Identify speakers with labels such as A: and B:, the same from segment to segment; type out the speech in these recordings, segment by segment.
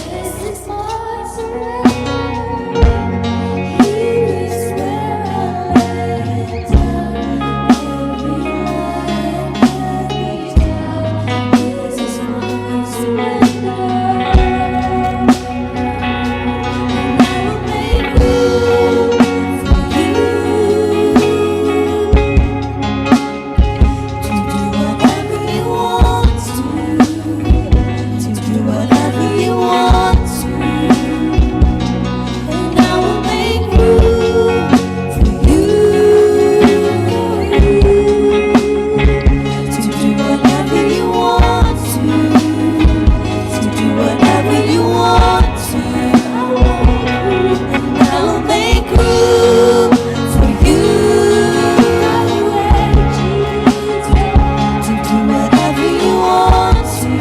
A: This is my surrender. Here is where I lay down every lie and every doubt. This is my surrender. And I will make room for you to do whatever you want to do whatever you want to. And I will make room for you to do whatever you want to do whatever you want to. And I will make room for you to do whatever you want to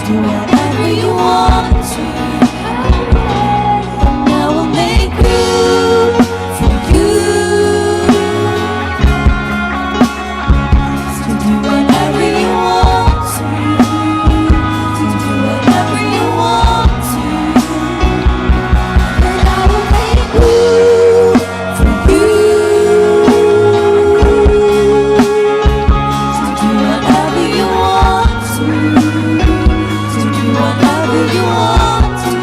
A: do whatever you want to. And I will make room for you to do whatever you want to do whatever you want to. And I will make room for you to do whatever you want to do whatever you want to.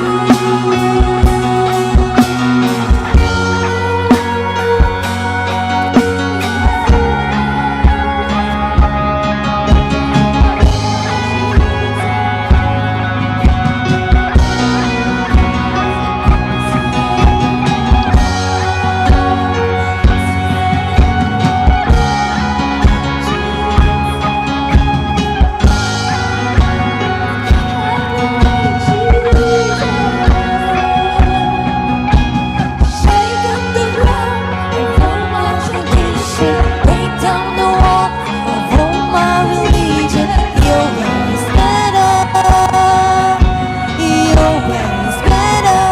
A: Shake up the ground of all my tradition. Break down the wall of all my religion. Your way is better. Your way is better.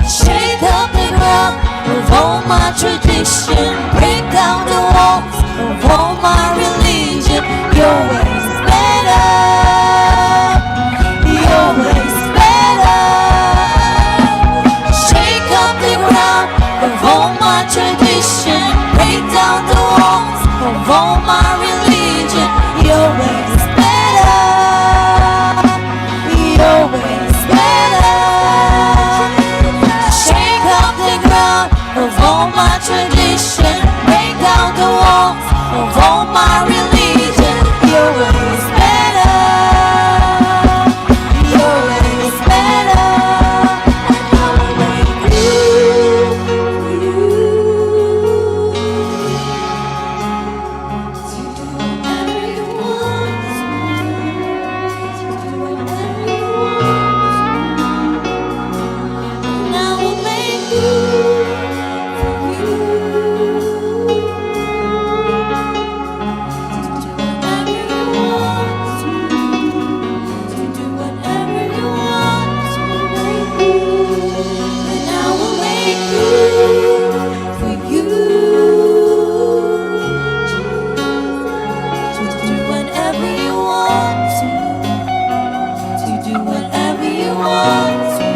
A: Shake up the ground of all my tradition. Break down the walls of all my religion. Your way is better. Your way is better. Shake up the ground of all my tradition. Break down the walls of all my religion. Your way is better. Your way is better. Shake up the ground of all my tradition. Break down the walls of all my religion. Your way is better. Your way is better. And I will make room for you to do whatever you want to do whatever you want to. And I will make room for you to do whatever you want to do whatever you want to. And I will make room for you to do whatever you want to do whatever you want to.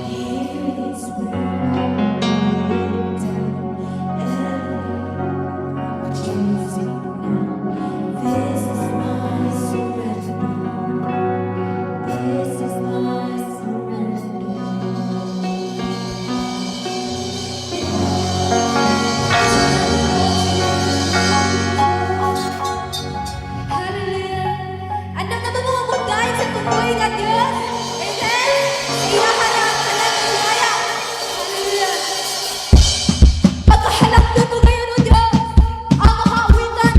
A: Here is where I lay down every choosing now. This is my surrender. This is my surrender.
B: Hallelujah. Andam na ba mo mudayon sa tuloy nga Dios? Amen. Sa iyaha na ang tanan nga himaya. Hallelujah. Pagkahalangdon ko ngayon, O Diyos, ang mga awitan.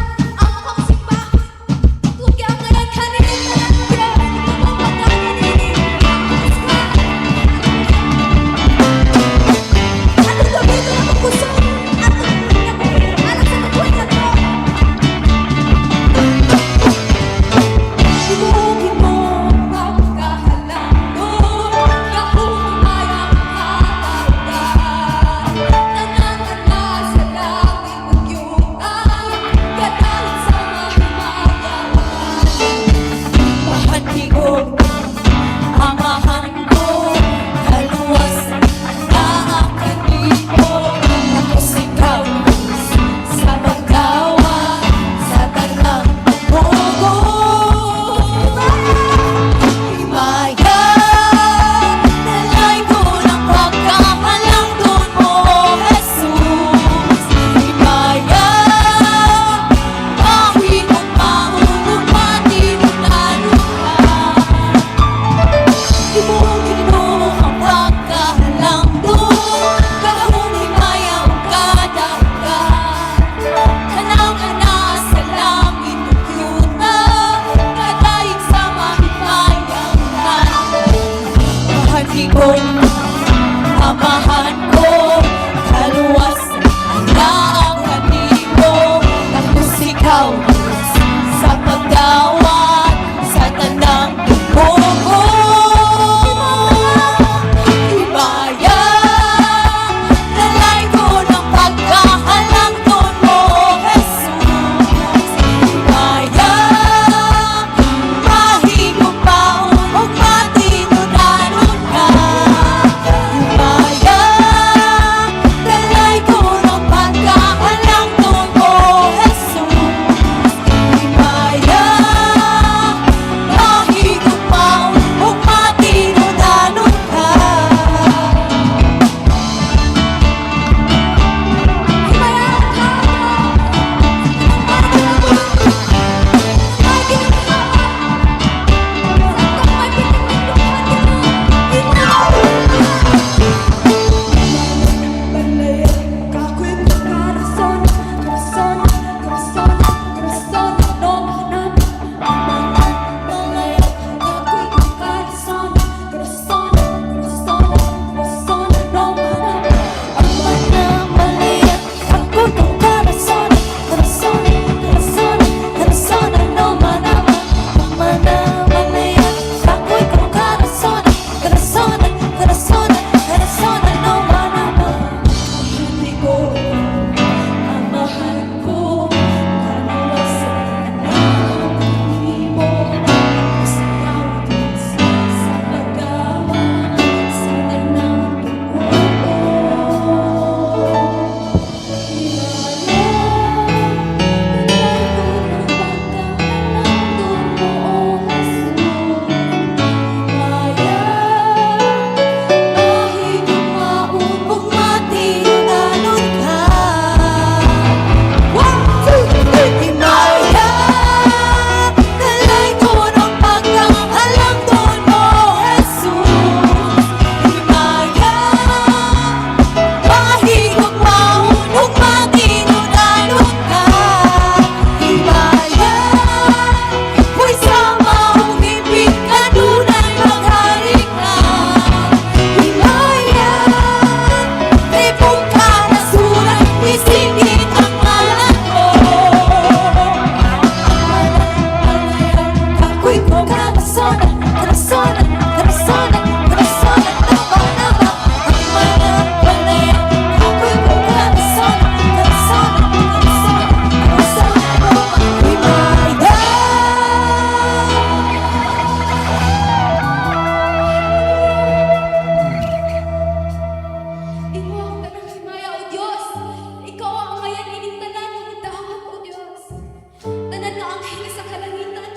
B: mga angheles sa kalangitan,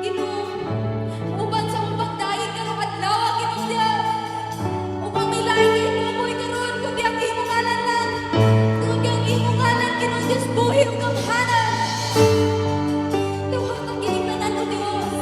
B: Ginoo, uban sa among pagdayeg karong adlaw, Ginoong Dios. Upang may lain kay buhi karon kundi ang imong ngalan lang. Tungod kay ang imong ngalan, Ginoong Dios, buhi ug gamhanan. Duha kang kining tanan, O Dios.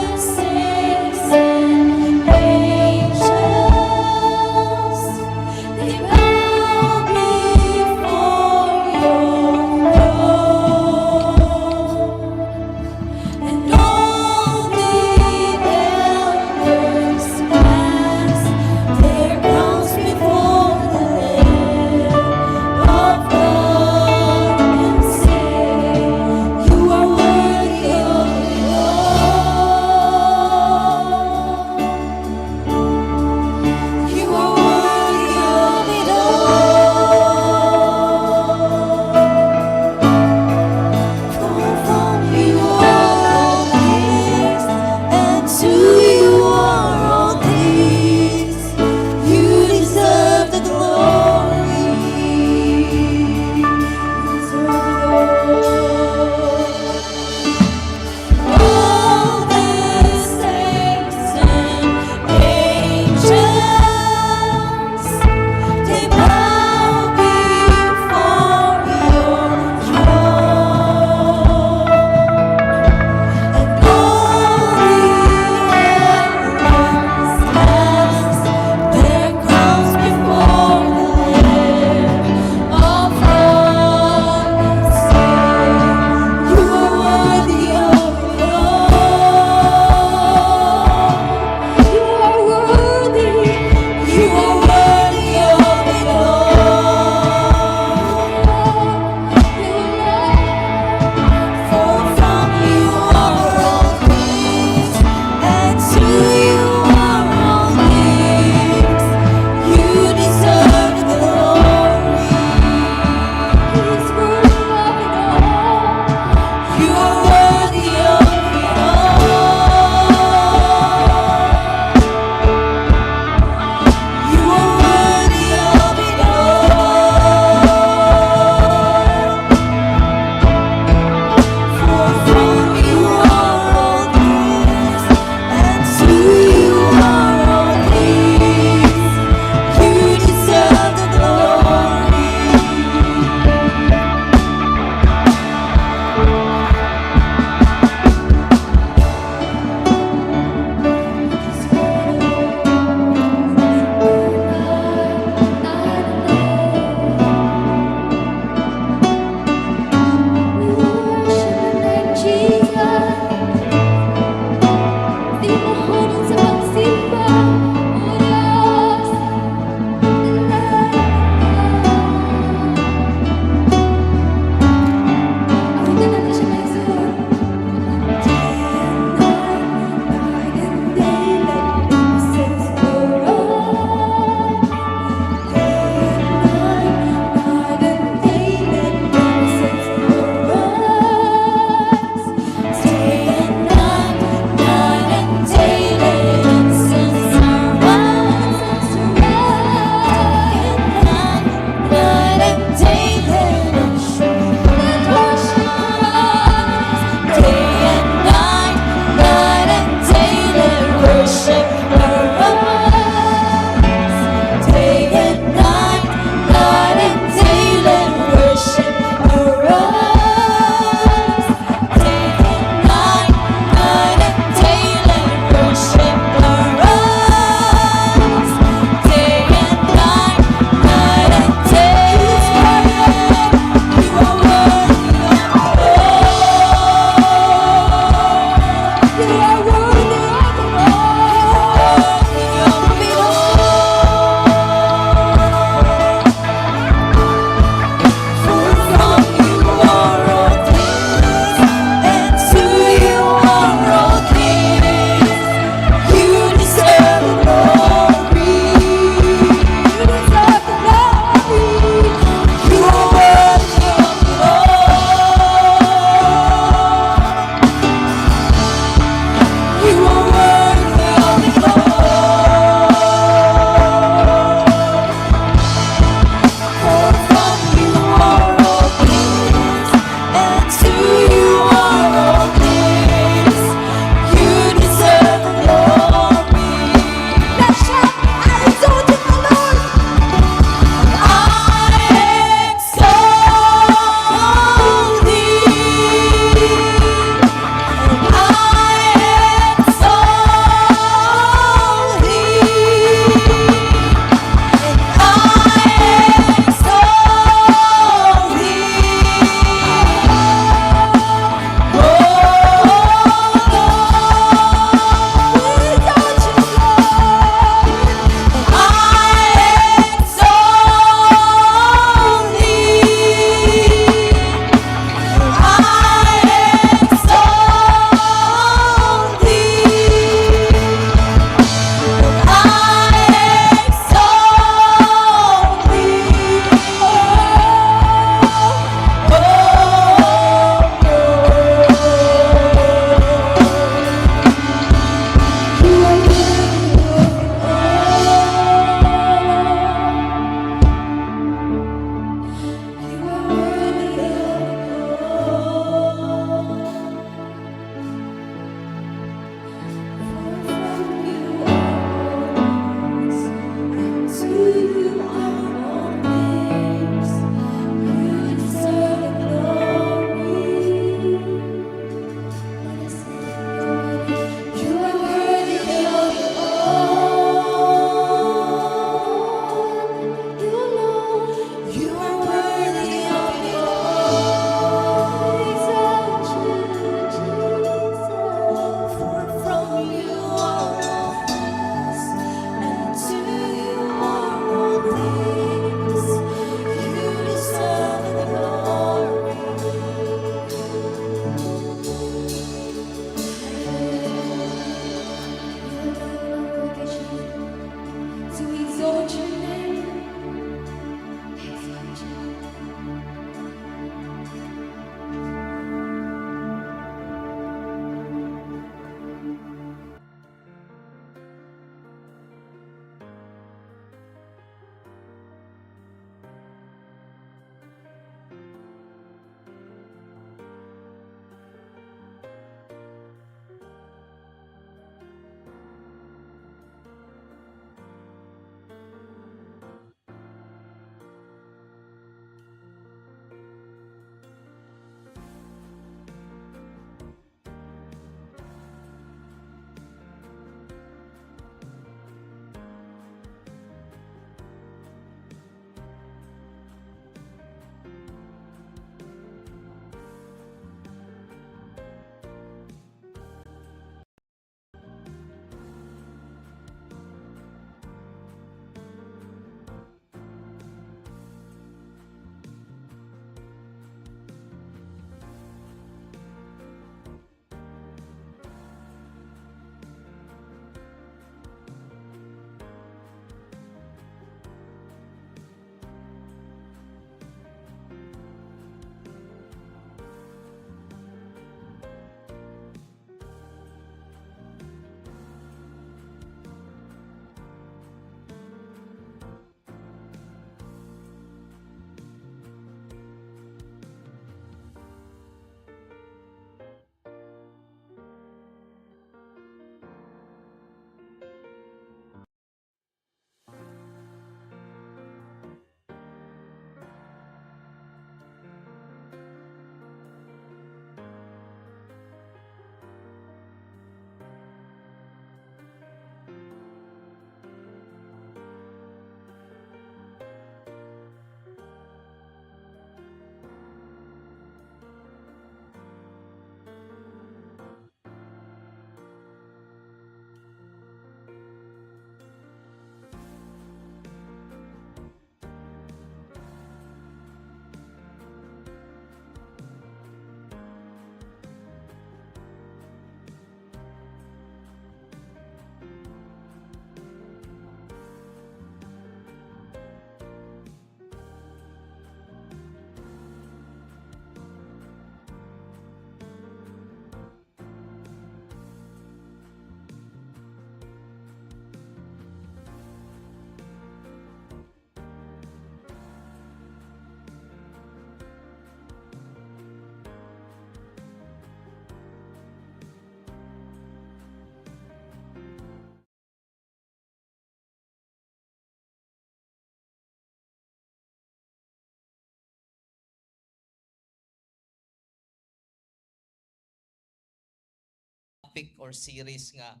C: topic or series nga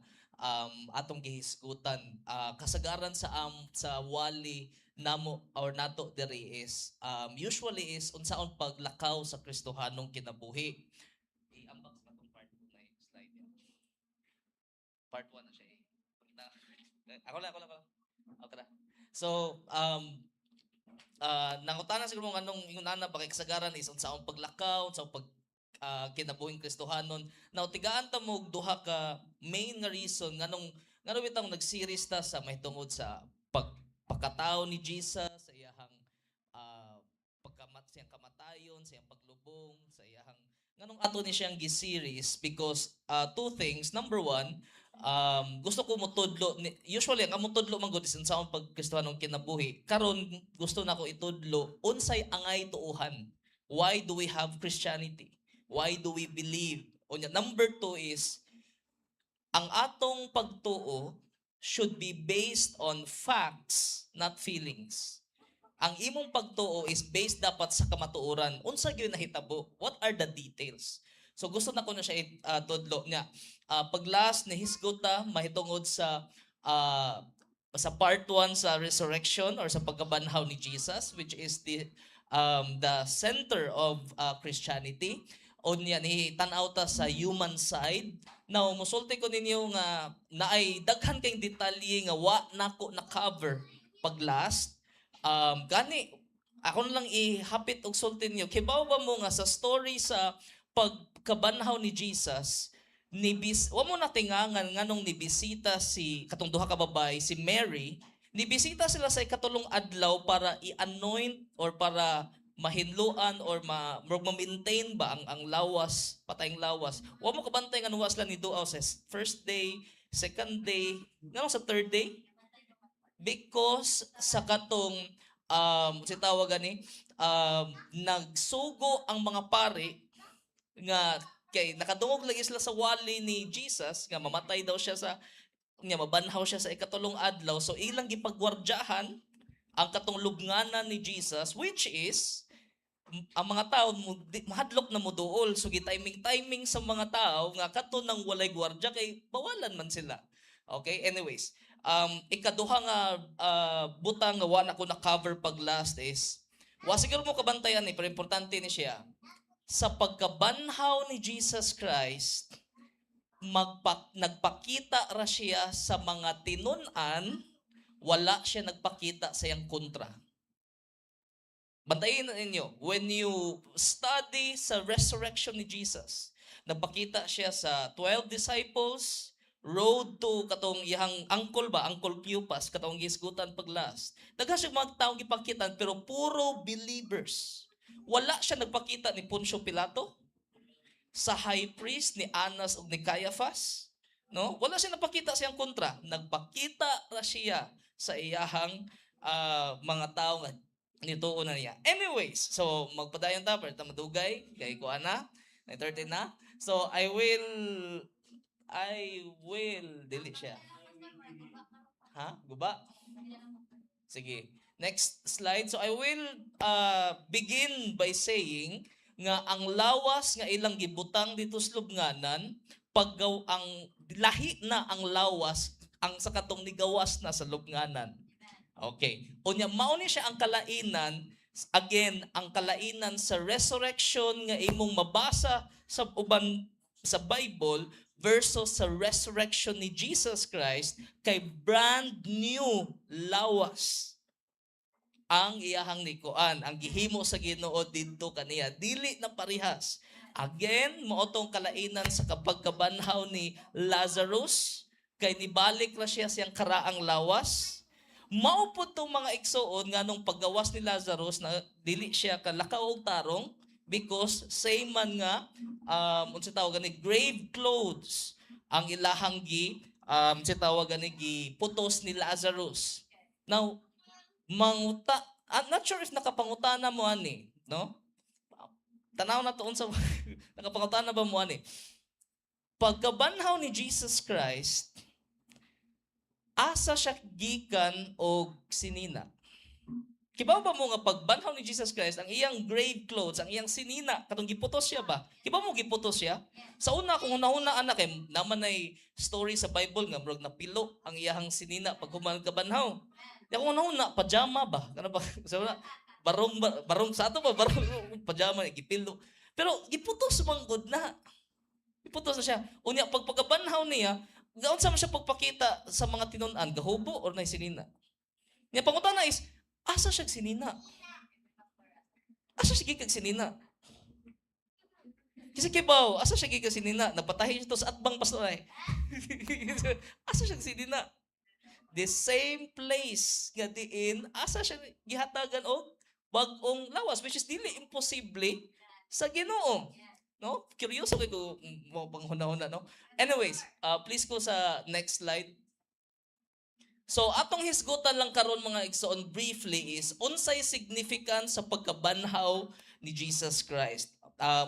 C: atong gihisgutan. Kasagaran sa wali namo or nato diri is usually is unsaon paglakaw sa Kristohanong kinabuhi. I-unbox na tong part 2 na slide niya. Part 1 na siya eh. Ako lang, ako lang, ako lang. Okay na. So, nangutana siguro mo anong yung nana ba kay kasagaran is unsaon paglakaw, unsaon pag kinabuhing Kristohanon. Now, tigaan ta mo og duha ka main nga reason nganong bitang nag-series ta sa mahitungod sa pagpakatao ni Jesus, sa iyahang pagkamat siyang kamatayon, sa iyang paglubong, sa iyahang nganong ato ni siyang gi-series because two things. Number one, gusto ko motudlo usually ang among tudlo man gud is unsaon pag Kristohanong kinabuhi. Karon gusto nako itudlo unsay angay tuuhan. Why do we have Christianity? Why do we believe? Unya, number two is ang atong pagtuo should be based on facts, not feelings. Ang imong pagtuo is based dapat sa kamatuoran. Unsa gyud nahitabo? What are the details? So gusto na ko na siya tudlo niya. Pag last nihisgot ta mahitungod sa part 1 sa resurrection or sa pagkabanhaw ni Jesus, which is the center of Christianity. Unya ni tan-aw ta sa human side. Now, musulti ko ninyo nga naay daghan kay detalye nga wa nako na cover pag last. Gani ako na lang ihapit og sulti ninyo. Kibaw ba mo nga sa story sa pagkabanhaw ni Jesus, ni bis wa mo natingangan nganong nibisita si katong duha ka babae, si Mary, nibisita sila sa ikatulong adlaw para i-anoint or para mahinluan or murag ma-maintain ba ang lawas, patayng lawas? Wa mo kabantay nga wa sila ni duaw sa first day, second day, nganong sa third day? Because sa katong si tawag gani nagsugo ang mga pari nga kay nakadungog lagi sila sa wali ni Jesus nga mamatay daw siya sa nga mabanhaw siya sa ikatulong adlaw, so ilang gipagwardyahan ang katong lubnganan ni Jesus, which is ang mga tao mahadlok na moduol, so gi-timing timing sa mga tao nga kato nang walay gwardya kay bawalan man sila. Okay, anyways, ikaduha nga butang nga wa na ko na cover pag last is wa siguro mo kabantayan ni, pero importante ni siya. Sa pagkabanhaw ni Jesus Christ, nagpakita ra siya sa mga tinun-an, wala siya nagpakita sa iyang kontra. Bantayin na ninyo, when you study sa resurrection ni Jesus, nagpakita siya sa 12 disciples, road to katong iyang uncle ba, Uncle Cleopas, katong gisgutan pag last. Daghan siya mga taong gipakitan pero puro believers. Wala siya nagpakita ni Poncio Pilato, sa high priest ni Anas ug ni Caiaphas, no? Wala siya napakita siyang kontra. Nagpakita ra siya sa iyahang mga tao nga nituo na niya. Anyways, so magpadayon ta pero ta madugay kay kuan na, 9:30 na. So I will delete siya. Ha? Guba? Sige. Next slide. So I will begin by saying nga ang lawas nga ilang gibutang dito sa lubnganan, paggaw ang lahi na ang lawas ang sa katong nigawas na sa lubnganan. Okay. Unya mao ni siya ang kalainan, again, ang kalainan sa resurrection nga imong mabasa sa uban sa Bible versus sa resurrection ni Jesus Christ, kay brand new lawas ang iyahang nikuan, ang gihimo sa Ginoo didto kaniya, dili na parehas. Again, mao tong kalainan sa kapagkabanhaw ni Lazarus, kay nibalik ra siya siyang karaang lawas. Mao pud tong mga igsuon nga nung paggawas ni Lazarus na dili siya kalakaw og tarong because same man nga unsa tawag gani, grave clothes ang ilahang gi unsa tawag gani, gi putos ni Lazarus. Now, manguta, I'm not sure if nakapangutana mo ani, no? Tanaw na to unsa, nakapangutana ba mo ani? Pagkabanhaw ni Jesus Christ, asa siya gikan og sinina? Kibaw ba mo nga pagbanhaw ni Jesus Christ, ang iyang grave clothes, ang iyang sinina, katong giputos siya ba? Kibaw mo giputos siya? Sa una, kung una-una anak, kay naman ay story sa Bible nga murag napilo ang iyahang sinina pag human kabanhaw. Ya kung una-una, pajama ba? Kana ba? Sa una, barong ba, barong sa ato ba, barong pajama gipilo. Pero giputos man gud na. Giputos na siya. Unya pag pagkabanhaw niya, gaon sa man siya pagpakita sa mga tinun-an, gahubo or nay sinina? Nya pangutana is, asa siya sinina? Asa siya gikag sinina? Kasi kibaw, asa siya gikag sinina? Napatahi siya to sa atbang, pastor ay. Asa siya sinina? The same place nga diin asa siya gihatagan og bag-ong lawas, which is dili imposible sa Ginoo. No? Curioso kay ko mo panghuna-huna, no? Anyways, please go sa next slide. So atong hisgutan lang karon, mga igsoon, briefly is unsay significance sa pagkabanhaw ni Jesus Christ.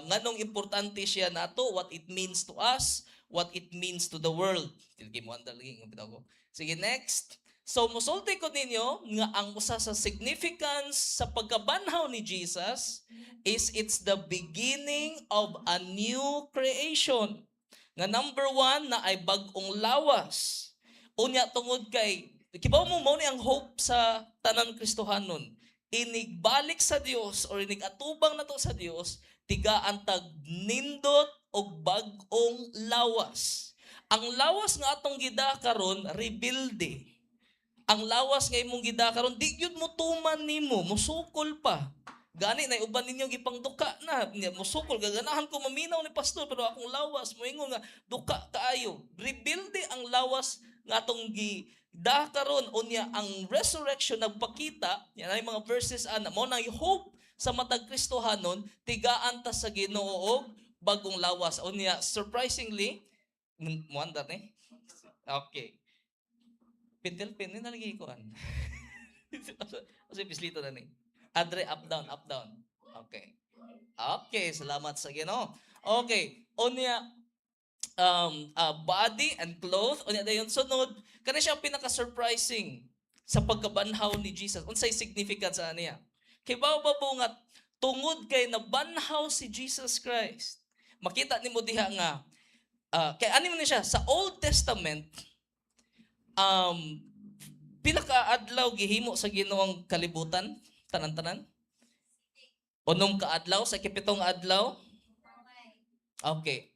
C: Nganong importante siya nato, what it means to us, what it means to the world. Tilgi mo andal lagi ng ko. Sige, next. So musulti ko ninyo nga ang usa sa significance sa pagkabanhaw ni Jesus is it's the beginning of a new creation. Nga number one na ay bag-ong lawas. Unya tungod kay kibaw mo, mao ni ang hope sa tanan Kristohanon. Inigbalik sa Dios or inig atubang nato sa Dios, tigaan tag nindot og bag-ong lawas. Ang lawas nga atong gida karon, rebuild. Ang lawas nga imong gida karon, di gyud mo tuman nimo, musukol pa. Gani na uban ninyo gipangduka na, nya, musukol gaganahan ko maminaw ni pastor pero akong lawas moingon nga duka kaayo. Rebuild ang lawas nga atong gida karon. Unya ang resurrection nagpakita yan ay mga verses ana mo na hope sa matag Kristohanon, tigaan ta sa Ginoo og bagong lawas. Unya surprisingly muandar ni. Okay. Pentel pen ni nalagay ko an. Kasi pislito na ni. Adre, up down, up down. Okay. Okay, salamat sa Ginoo. Okay, unya body and cloth, unya dayon sunod kani siya ang pinaka-surprising sa pagkabanhaw ni Jesus. Unsay significance sa niya? Kay ba ba nga tungod kay nabanhaw si Jesus Christ. Makita nimo diha nga kay ani man ni siya sa Old Testament, pila ka adlaw gihimo sa Ginoo ang kalibutan, tanan-tanan? 6 ka adlaw. Sa ikapitong adlaw? Okay.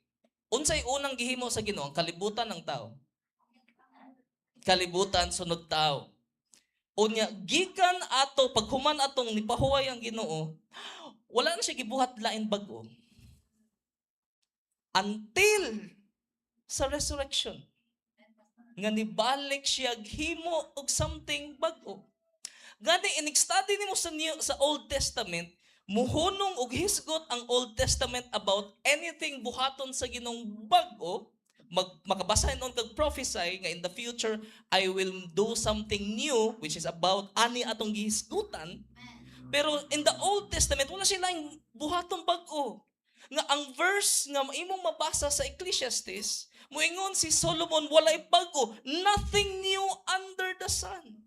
C: Unsay unang gihimo sa Ginoo, ang kalibutan ng tao? Kalibutan, sunod tao. Unya gikan ato paghuman atong nipahuway ang Ginoo, wala na siya gibuhat lain bag-o. Until sa resurrection nga nibalik siya himo og something bag-o. Gani inig-study nimo sa Old Testament, muhunong og hisgot ang Old Testament about anything buhaton sa Ginoong bag-o, makabasa noon kag prophesy nga in the future I will do something new, which is about ani atong gihisgutan. Pero in the Old Testament, wala sila buhaton bag-o. Nga ang verse nga imong mabasa sa Ecclesiastes, muingon si Solomon, walay bag-o, nothing new under the sun.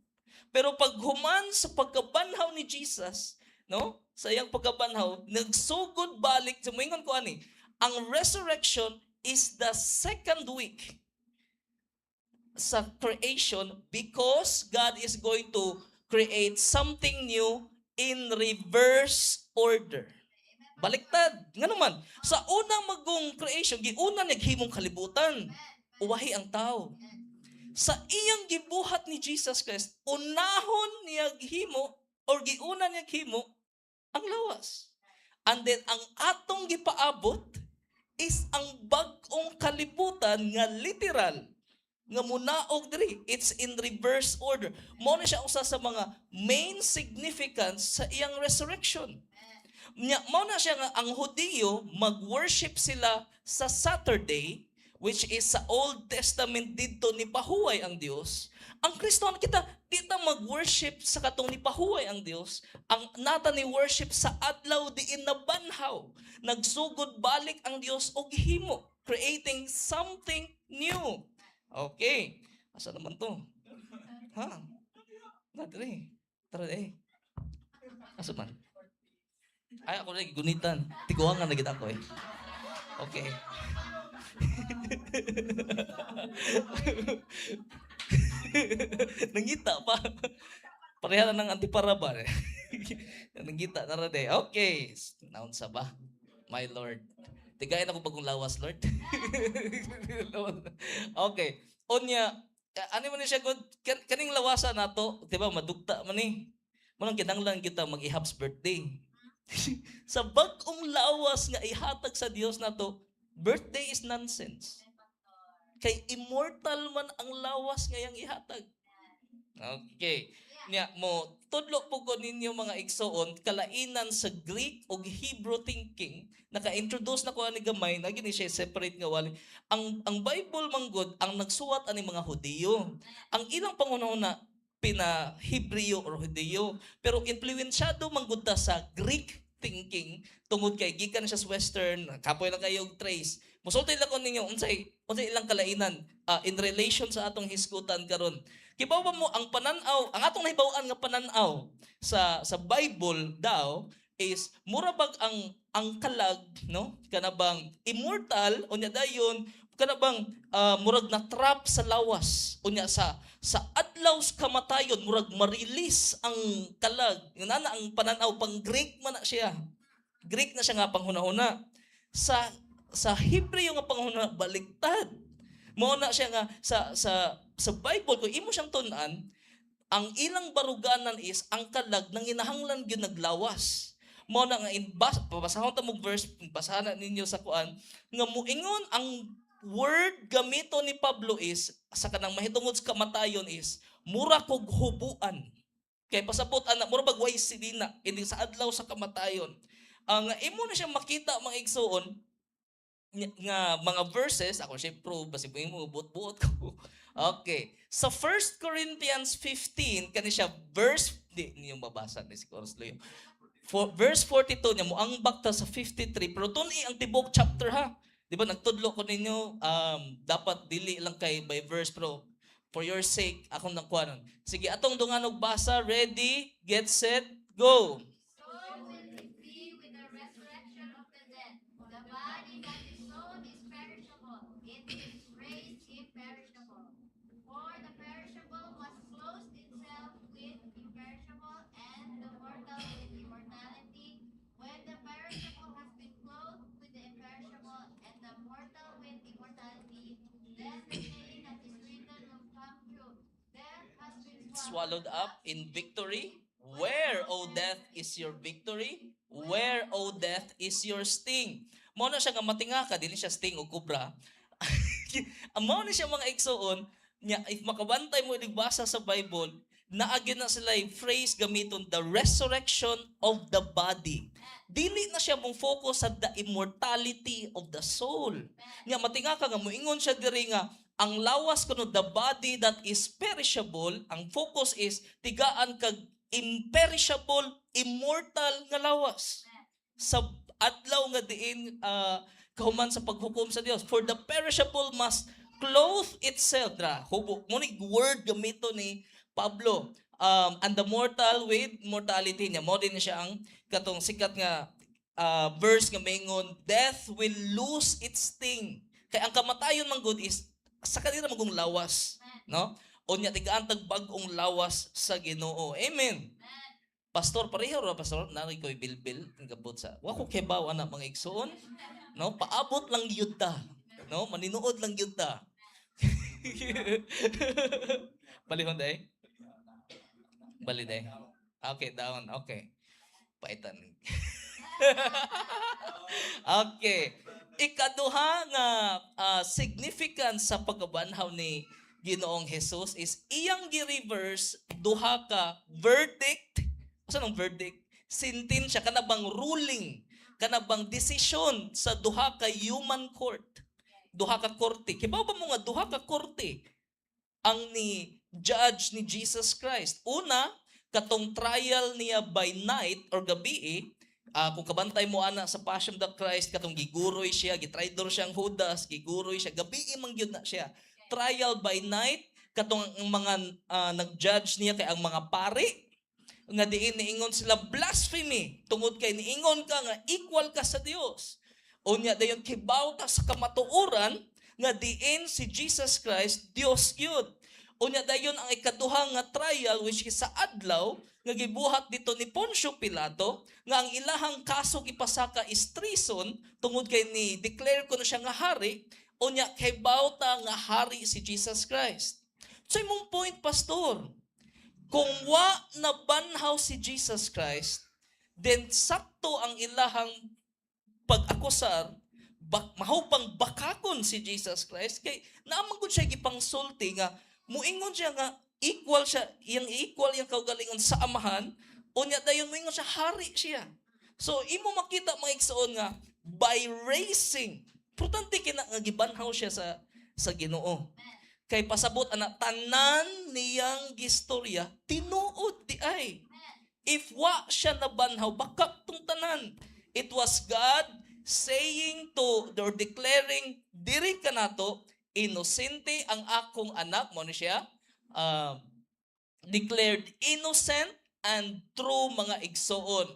C: Pero pag human sa pagkabanhaw ni Jesus, no? Sa iyang pagkabanhaw, nagsugod balik, so muingon ko ani, ang resurrection is the second week sa creation because God is going to create something new in reverse order. Baliktad. Nga naman, sa unang magong creation, giuna naghimong kalibutan. Uwahi ang tao. Sa iyang gibuhat ni Jesus Christ, unahon niya himo or giuna niya himo ang lawas. And then ang atong gipaabot is ang bag-ong kalibutan nga literal nga munaog diri. It's in reverse order. Mao na siya usa sa mga main significance sa iyang resurrection. Nya mao na siya nga ang Hudiyo mag-worship sila sa Saturday, which is sa Old Testament didto ni pahuway ang Dios. Ang Kristohan kita, di ta mag-worship sa katong ni pahuway ang Dios. Ang nata ni worship sa adlaw diin nabanhaw. Nagsugod balik ang Dios og himo, creating something new. Okay. Asa naman to? Ha? Na diri. Tara eh. Asa man? Ay, ako na gunitan. Tiguangan na gid ako eh. Okay. Nangita pa. Pareha na ng antipara ba? Nangita na ra day. Okay. Naunsa ba? My Lord. Tigain ako bagong lawas, Lord. Okay. Unya, ano man ni siya good kaning lawasa nato, di ba, madugta man ni. Munang kinahanglan kita mag-ihab's birthday. Sa bag-ong lawas nga ihatag sa Dios nato, birthday is nonsense. Kay immortal man ang lawas nga iyang ihatag. Okay. Nya mo tudlo po ko ninyo, mga igsoon, kalainan sa Greek ug Hebrew thinking. Naka-introduce na ko ani gamay na gini siya separate nga wali. Ang Bible manggod ang nagsuwat ani mga Hudiyo. Ang ilang pangunahuna pina Hebreo or Hudiyo, pero influensyado manggod ta sa Greek thinking tungod kay gikan siya sa Western. Kapoy lang kayo og trace. Musulti lang ko ninyo unsay unsay ilang kalainan in relation sa atong hisgutan karon. Kibaw ba mo ang pananaw, ang atong nahibaw-an nga pananaw sa Bible daw is mura bag ang kalag, no, kana bang immortal, unya dayon kana bang murag na trap sa lawas, unya sa adlaw sa kamatayon murag ma-release ang kalag. Yun na ang pananaw pang Greek man na siya. Greek na siya nga panghunahuna. Sa Hebreo nga panghunahuna, baliktad. Mao na siya nga sa Bible, kung imo siyang tun-an, ang ilang baruganan is ang kalag nang inahanglan gyud naglawas. Mao na nga in bas, babasahon ta mo verse, basahan na ninyo sa kuan nga muingon ang word gamito ni Pablo is sa kanang mahitungod sa kamatayon is mura kog hubuan. Kay pasabot ana mura bag way silina ini sa adlaw sa kamatayon. Ang imo na siya makita, mga igsuon, nga mga verses ako siya prove basi mo buot-buot ko. Okay. Sa 1 Corinthians 15 kani siya verse, di niyo mabasa ni si Coros Luyo. For, verse 42 niya mo ang bakta sa 53, pero tun-i ang tibok chapter ha. Di ba nagtudlo ko ninyo dapat dili lang kay by verse, pero for your sake akong nagkuhanon. Sige, atong dunganog basa, ready, get set, go.
D: So will it be with the resurrection of the dead. The body that is sown is perishable, it is raised imperishable. For the perishable must clothe itself with imperishable, and the mortal with immortality. When the perishable has been clothed with the imperishable, and the mortal with immortality, then the saying that is written will come true. Death has been
C: Swallowed up in victory. Where, O death, is your victory? Where, O death, is your sting? Mao na siya nga matinga ka, dili siya sting o kubra. Ang mao na siya, mga igsoon, nya if makabantay mo basa sa Bible, naagin na sila yung phrase gamiton, the resurrection of the body. Dili na siya mong focus sa the immortality of the soul. Nya matinga ka nga moingon siya diri nga ang lawas kuno, the body that is perishable, ang focus is tigaan kag imperishable, immortal nga lawas sa adlaw nga diin kahuman sa paghukom sa Dios. For the perishable must clothe itself ra hubo mo ni word gamito ni Pablo and the mortal with mortality. Niya mo din siya ang katong sikat nga verse nga maingon, "Death will lose its sting," kay ang kamatayon man gud is sa kanila magong lawas, no? Unya tigaan tag bag-ong lawas sa Ginoo. Amen. Pastor, pareho ra, pastor, naa ko'y bilbil gabot sa. Wa ko kibaw ana, mga igsoon. No, paabot lang gyud ta. No, maninuod lang gyud ta. Balihon day. Bali day. Okay, down. Okay. Paitan. Okay. Ikaduha nga significance sa pagkabanhaw ni Ginoong Jesus is iyang gi-reverse duha ka verdict. Asa nang verdict? Sentensya, kana bang ruling, kana bang desisyon sa duha ka human court. Duha ka korte. Kibaw ba mo nga duha ka korte ang ni judge ni Jesus Christ? Una, katong trial niya by night or gabi, kung kabantay mo ana sa Passion of the Christ, katong giguroy siya, gitraidor siyang Judas, giguroy siya, gabi man gyud na siya. Trial by night, katong ang mga nag-judge niya kay ang mga pari. Nga diin niingon sila, "Blasphemy," tungod kay niingon ka nga equal ka sa Dios. Unya dayon kibaw ta sa kamatuoran nga diin si Jesus Christ Dios gyud. Unya dayon ang ikaduha nga trial, which is sa adlaw nga gibuhat dito ni Poncio Pilato, nga ang ilahang kaso gipasaka is treason tungod kay ni declare kuno siya nga hari. Unya kay ta nga hari si Jesus Christ. So imong point, pastor, kung wa nabanhaw si Jesus Christ, then sakto ang ilahang pag-akusar, mahupang bakakon si Jesus Christ kay naa man gud siya gipangsulti nga muingon siya nga equal siya, iyang equal iyang kaugalingon sa Amahan. Unya dayon muingon siya hari siya. So imo makita, mga igsoon, nga by raising, importante kina nga gibanhaw siya sa Ginoo kay pasabot ana tanan niyang gistorya tinuod diay. If wa siya nabanhaw, bakak tong tanan. It was God saying to or declaring diri kanato, "Inosente ang akong anak." Mo ni siya declared innocent and true, mga igsoon.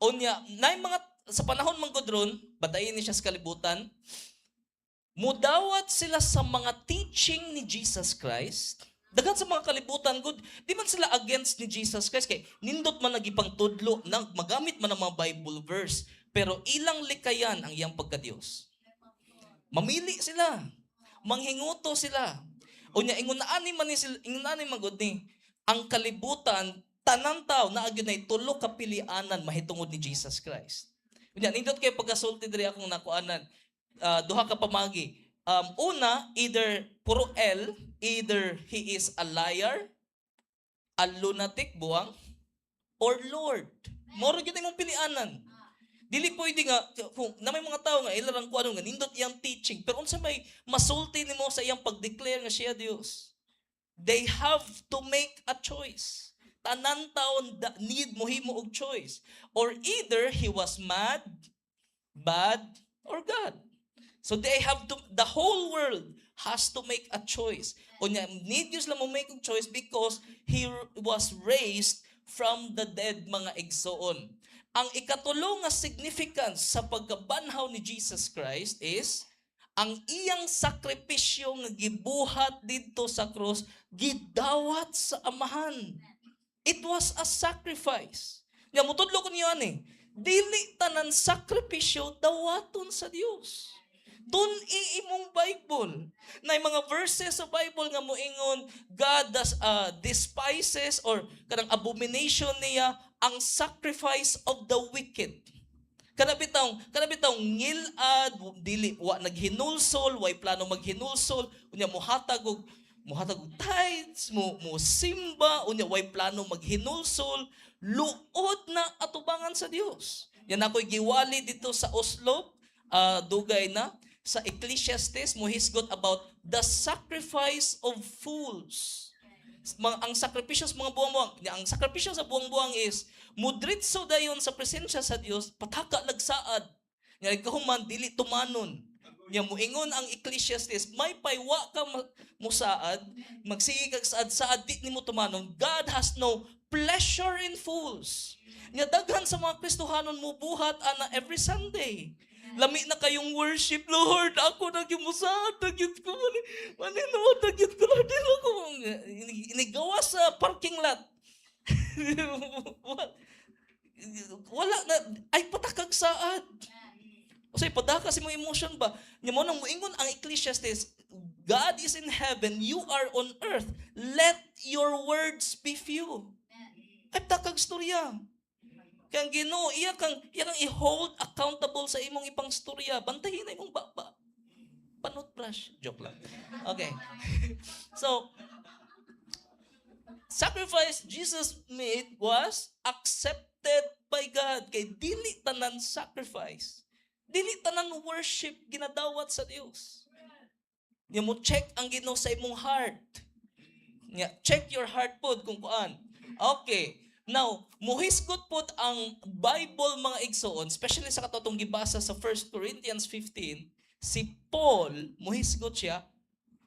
C: Unya nay mga sa panahon man gud ron, batayin ni siya sa kalibutan, mudawat sila sa mga teaching ni Jesus Christ. Daghan sa mga kalibutan gud, di man sila against ni Jesus Christ kay nindot man nagipang tudlo nang magamit man ang mga Bible verse, pero ilang likayan ang iyang pagka-Dios. Mamili sila. Manghinguto sila. Unya ingon ani man ni sila, ingon ani man gud ni ang kalibutan, tanan tao naa gyud nay tulo ka pilianan mahitungod ni Jesus Christ. Unya nindot kay pagkasulti diri akong nakuanan, duha ka pamagi. Una, either puro L, either he is a liar, a lunatic, buwang, or Lord. Moro gyud imong pilianan. Dili pwede nga kung na may mga tao nga ilarang ko ano nga nindot iyang teaching, pero unsa may masulti nimo sa iyang pag-declare nga siya Dios? They have to make a choice. Tanan taon need mohimo og choice. Or either he was mad, bad, or God. So they have to, the whole world has to make a choice. Unya, need yun sila mo make a choice because he was raised from the dead, mga igsoon. Ang ikatulo nga significance sa pagkabanhaw ni Jesus Christ is ang iyang sakripisyo nga gibuhat didto sa krus, gidawat sa Amahan. It was a sacrifice. Nya mutudlo ko niyo ani, dili tanan sakripisyo dawaton sa Dios. Tun-i imong Bible. Na mga verses sa Bible nga moingon God does despises or kanang abomination niya ang sacrifice of the wicked. Kana bitawng ngilad, dili wa naghinulsol, way plano maghinulsol, unya muhatag og tithes, mo simba, unya way plano maghinulsol, luod na atubangan sa Dios. Yan ako'y giwali dito sa Oslo, dugay na sa Ecclesiastes mohisgot about the sacrifice of fools. Ang sakripisyo sa mga buwang-buwang, ang sakripisyo sa buwang-buwang is mudritso dayon sa presensya sa Dios, pataka nagsaad. Nga kahuman dili tumanon. Nya muingon ang Ecclesiastes, may paywa ka musaad, magsige kag saad-saad, di nimo tumanon. God has no pleasure in fools. Nya daghan sa mga Kristohanon mubuhat ana every Sunday. Lami na kayong worship, "Lord, ako na gyud musaad, na gyud ko, maninuod na gyud ko, Lord, dili ko." Inigawa sa parking lot. Wala na, ay patakag saad. Kasi padaka sa imong emotion ba? Nya mo nang moingon ang Ecclesiastes, God is in heaven, you are on earth. Let your words be few. Ay takag storya. Kaya ang Ginoo, iya kang i-hold accountable sa imong ipang storya. Bantayin na imong baba. Panot brush. Joke lang. Okay. So, sacrifice Jesus made was accepted by God. Kay dili tanan sacrifice, dili tanan worship ginadawat sa Dios. Nya mo check ang Ginoo sa imong heart. Nya check your heart pod kung kuan. Okay. Now, muhisgot pod ang Bible, mga igsoon, especially sa katong gibasa sa 1 Corinthians 15, si Paul muhisgot siya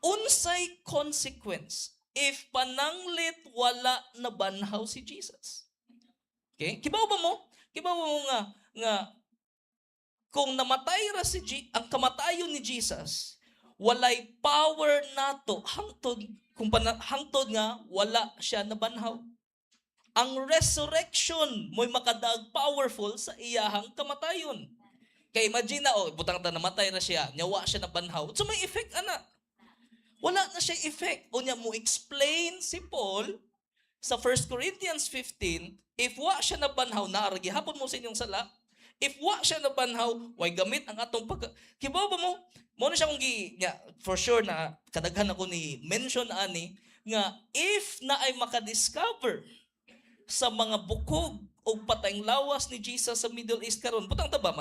C: unsay consequence if pananglit wala nabanhaw si Jesus. Okay? Kibaw ba mo? Kibaw ba mo nga kung namatay ra si ang kamatayon ni Jesus, walay power nato hangtod kung hangtod nga wala siya nabanhaw. Ang resurrection mo'y makadaag powerful sa iyahang kamatayon. Kay imagine na, oh, butang ta namatay na siya, nya wa siya nabanhaw. So may effect ana. Wala na siya effect. Unya mo explain si Paul sa 1 Corinthians 15, if wa siya nabanhaw, naa ra gihapon mo sa inyong sala. If wa siya nabanhaw, way gamit ang atong pag. Kibaw ba mo? Mo na siya kung gi nga, for sure na kadaghan ako ni mention ani nga if na ay makadiscover sa mga bukog o patayng lawas ni Jesus sa Middle East karon, butang ta ba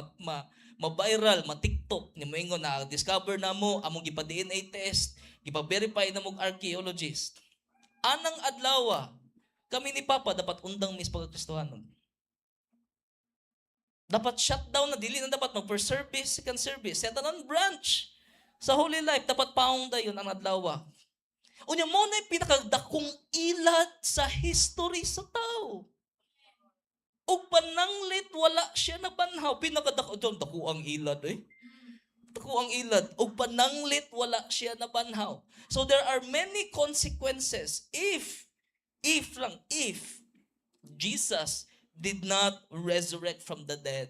C: ma-viral, ma-TikTok ni moingon na discover na mo, among gipa DNA test, gipa-verify na mo archaeologist. Anang adlaw, kami ni Papa dapat undang mis pagkakristohanon. Dapat shutdown na, dili na dapat mag first service, second service, sa tanan branch. Sa Holy Life, dapat paong dayon ang adlaw. Unya mo na pinakadakong ilad sa history sa tao. Ug pananglit wala siya nabanhaw. Pinakadako doon, dako ang ilad eh. Dako ang ilad. Ug pananglit wala siya nabanhaw. So there are many consequences if lang, if Jesus did not resurrect from the dead.